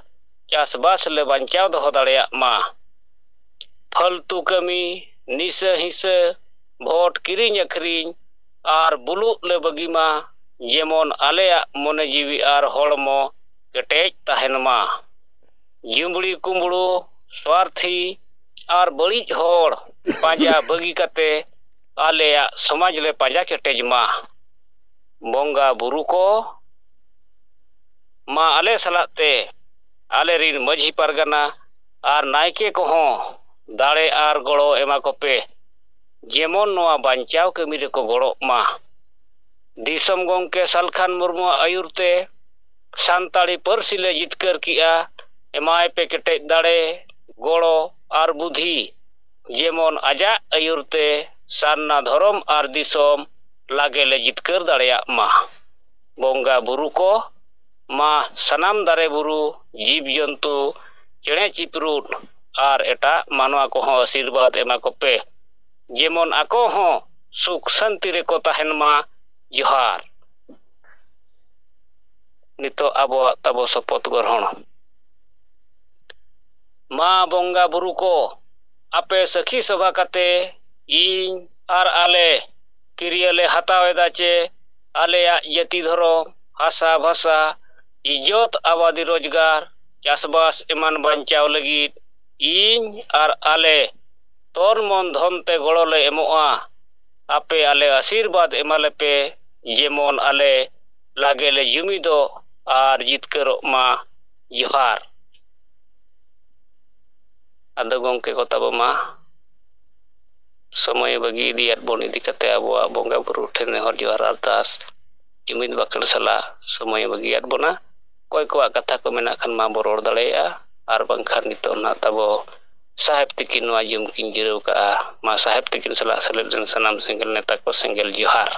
ᱪᱟᱥᱵᱟᱥ ᱞᱮ ᱵᱟᱧᱪᱟᱣ ᱫᱚᱦᱚ ᱫᱟᱲᱮᱭᱟᱜ ᱢᱟ᱾ ᱯᱷᱟᱹᱞᱛᱩ ᱠᱟᱹᱢᱤ, ᱱᱤᱥᱟᱹ ᱦᱤᱸᱥᱟᱹ, ᱵᱷᱳᱴ ᱠᱤᱨᱤᱧ ᱟᱹᱠᱷᱨᱤᱧ ᱟᱨ ᱵᱩᱞᱩᱜ ᱞᱮ ᱵᱟᱹᱜᱤ ᱢᱟ, ᱡᱮᱢᱚᱱ ᱟᱞᱮᱭᱟᱜ ᱢᱚᱱᱮ ᱡᱤᱣᱤ ᱟᱨ ᱦᱚᱲᱢᱚ ᱠᱮᱴᱮᱡ ᱛᱟᱦᱮᱱ ᱢᱟ᱾ ᱡᱩᱢᱵᱽᱲᱤ ᱠᱩᱢᱵᱽᱲᱩ, ᱥᱣᱟᱨᱛᱷᱤ ᱟᱨ ᱵᱟᱹᱲᱤᱡ ᱦᱚᱲ ᱯᱟᱸᱡᱟ ᱵᱟᱹᱜᱤ ᱠᱟᱛᱮ ᱟᱞᱮᱭᱟᱜ ᱥᱚᱢᱟᱡᱽ ᱞᱮ ᱯᱟᱸᱡᱟ ᱠᱮᱴᱮᱡ ᱢᱟ᱾ ᱵᱚᱸᱜᱟ ᱵᱩᱨᱩ ᱠᱚ, ᱢᱟ ᱟᱞᱮ ᱥᱟᱞᱟᱜ ᱛᱮ ᱟᱞᱮ ᱨᱤᱱ ᱢᱟᱹᱡᱷᱤ ᱯᱟᱨᱜᱟᱱᱟ ᱟᱨ ᱱᱟᱭᱠᱮ ᱠᱚᱦᱚᱸ ᱫᱟᱲᱮ ᱟᱨ ᱜᱚᱲᱚ ᱮᱢᱟ ᱠᱚᱯᱮ, ᱡᱮᱢᱚᱱ ᱱᱚᱣᱟ ᱵᱟᱧᱪᱟᱣ ᱠᱟᱹᱢᱤ ᱨᱮᱠᱚ ᱜᱚᱲᱚᱜ ᱢᱟ᱾ ᱫᱤᱥᱚᱢ ᱜᱚᱢᱠᱮ ᱥᱟᱞᱠᱷᱟᱱ ᱢᱩᱨᱢᱩᱣᱟᱜ ᱟᱹᱭᱩᱨ ᱛᱮ ᱥᱟᱱᱛᱟᱲᱤ ᱯᱟᱹᱨᱥᱤ ᱞᱮ ᱡᱤᱛᱠᱟᱹᱨ ᱠᱮᱜᱼᱟ᱾ ᱮᱢᱟᱭ ᱯᱮ ᱠᱮᱴᱮᱡ ᱫᱟᱲᱮ, ᱜᱚᱲᱚ ᱟᱨ ᱵᱩᱫᱷᱤ, ᱡᱮᱢᱚᱱ ᱟᱡᱟᱜ ᱟᱹᱭᱩᱨ ᱛᱮ ᱥᱟᱨᱱᱟ ᱫᱷᱚᱨᱚᱢ ᱟᱨ ᱫᱤᱥᱚᱢ ᱞᱟᱜᱮ ᱞᱮ ᱡᱤᱛᱠᱟᱹᱨ ᱫᱟᱲᱮᱭᱟᱜ ᱢᱟ᱾ ᱵᱚᱸᱜᱟ ᱵᱩᱨᱩ ᱠᱚ, ᱢᱟ ᱥᱟᱱᱟᱢ ᱫᱟᱨᱮ ᱵᱩᱨᱩ, ᱡᱤᱵᱽ ᱡᱚᱱᱛᱩ, ᱪᱮᱬᱮ ᱪᱤᱯᱨᱩᱫ ᱟᱨ ᱮᱴᱟᱜ ᱢᱟᱱᱣᱟ ᱠᱚᱦᱚᱸ ᱟᱥᱤᱨᱵᱟᱫᱽ ᱮᱢᱟ ᱠᱚᱯᱮ, ᱡᱮᱢᱚᱱ ᱟᱠᱚ ᱦᱚᱸ ᱥᱩᱠ ᱥᱟᱱᱛᱤ ᱨᱮᱠᱚ ᱛᱟᱦᱮᱱ ᱢᱟ᱾ ᱡᱚᱦᱟᱨ᱾ ᱱᱤᱛᱚᱜ ᱟᱵᱚᱣᱟᱜ ᱛᱟᱵᱚ ᱥᱚᱯᱚᱛ ᱜᱨᱚᱦᱚᱬ᱾ ᱢᱟ ᱵᱚᱸᱜᱟ ᱵᱩᱨᱩ ᱠᱚ, ᱟᱯᱮ ᱥᱟᱹᱠᱷᱤ ᱥᱚᱵᱷᱟ ᱠᱟᱛᱮ ᱤᱧ ᱟᱨ ᱟᱞᱮ ᱠᱤᱨᱭᱟᱹ ᱞᱮ ᱦᱟᱛᱟᱣ ᱮᱫᱟ ᱪᱮ ᱟᱞᱮᱭᱟᱜ ᱡᱟᱹᱛᱤ ᱫᱷᱚᱨᱚᱢ, ᱦᱟᱥᱟ ᱵᱷᱟᱥᱟ, ᱤᱡᱽᱡᱚᱛ, ᱟᱵᱟᱫᱤ, ᱨᱳᱡᱽᱜᱟᱨ, ᱪᱟᱥᱵᱟᱥ ᱮᱢᱟᱱ ᱵᱟᱧᱪᱟᱣ ᱞᱟᱹᱜᱤᱫ ᱤᱧ ᱟᱨ ᱟᱞᱮ ᱛᱚᱱ ᱢᱚᱱ ᱫᱷᱚᱱ ᱛᱮ ᱜᱚᱲᱚ ᱞᱮ ᱮᱢᱚᱜᱼᱟ᱾ ᱟᱯᱮ ᱟᱞᱮ ᱟᱥᱤᱨᱵᱟᱫᱽ ᱮᱢᱟ ᱞᱮᱯᱮ, ᱡᱮᱢᱚᱱ ᱟᱞᱮ ᱞᱟᱜᱮ ᱞᱮ ᱡᱩᱢᱤᱫᱚᱜ ᱟᱨ ᱡᱤᱛᱠᱟᱹᱨᱚᱜ ᱢᱟ᱾ ᱡᱚᱦᱟᱨ᱾ ᱟᱫᱚ ᱜᱚᱢᱠᱮ ᱠᱚ ᱛᱟᱵᱚ ᱢᱟ, ᱥᱚᱢᱚᱭ ᱵᱟᱹᱜᱤ ᱤᱫᱤᱭᱟᱫ ᱵᱚᱱ ᱤᱫᱤ ᱠᱟᱛᱮ ᱟᱵᱚᱣᱟᱜ ᱵᱚᱸᱜᱟ ᱵᱩᱨᱩ ᱴᱷᱮᱱ ᱱᱮᱦᱚᱨ ᱡᱚᱦᱟᱨ ᱟᱨᱫᱟᱥ ᱡᱩᱢᱤᱫ ᱵᱟᱠᱷᱮᱲ ᱥᱟᱞᱟᱜ ᱥᱚᱢᱚᱭ ᱵᱟᱹᱜᱤᱭᱟᱫ ᱵᱚᱱᱟ᱾ ᱚᱠᱚᱭ ᱠᱚᱣᱟᱜ ᱠᱟᱛᱷᱟ ᱠᱚ ᱢᱮᱱᱟᱜ ᱠᱷᱟᱱ ᱢᱟ ᱵᱚ ᱨᱚᱲ ᱫᱟᱲᱮᱭᱟᱜᱼᱟ, ᱟᱨ ᱵᱟᱝᱠᱷᱟᱱ ᱱᱤᱛᱚᱜ ᱱᱟᱦᱟᱜ ᱛᱟᱵᱚ ᱥᱟᱦᱮᱵᱽ ᱛᱤᱠᱤᱱ ᱱᱚᱣᱟ ᱡᱩᱢ ᱠᱤᱱ ᱡᱤᱨᱟᱹᱣ ᱠᱟᱜᱼᱟ᱾ ᱢᱟ ᱥᱟᱦᱮᱵᱽ ᱛᱤᱠᱤᱱ ᱥᱟᱞᱟᱜ ᱥᱮᱞᱮᱫ ᱞᱮᱱ ᱥᱟᱱᱟᱢ ᱥᱮᱸᱜᱮᱞ ᱱᱮᱛᱟ ᱠᱚ ᱥᱮᱸᱜᱮᱞ ᱡᱚᱦᱟᱨ᱾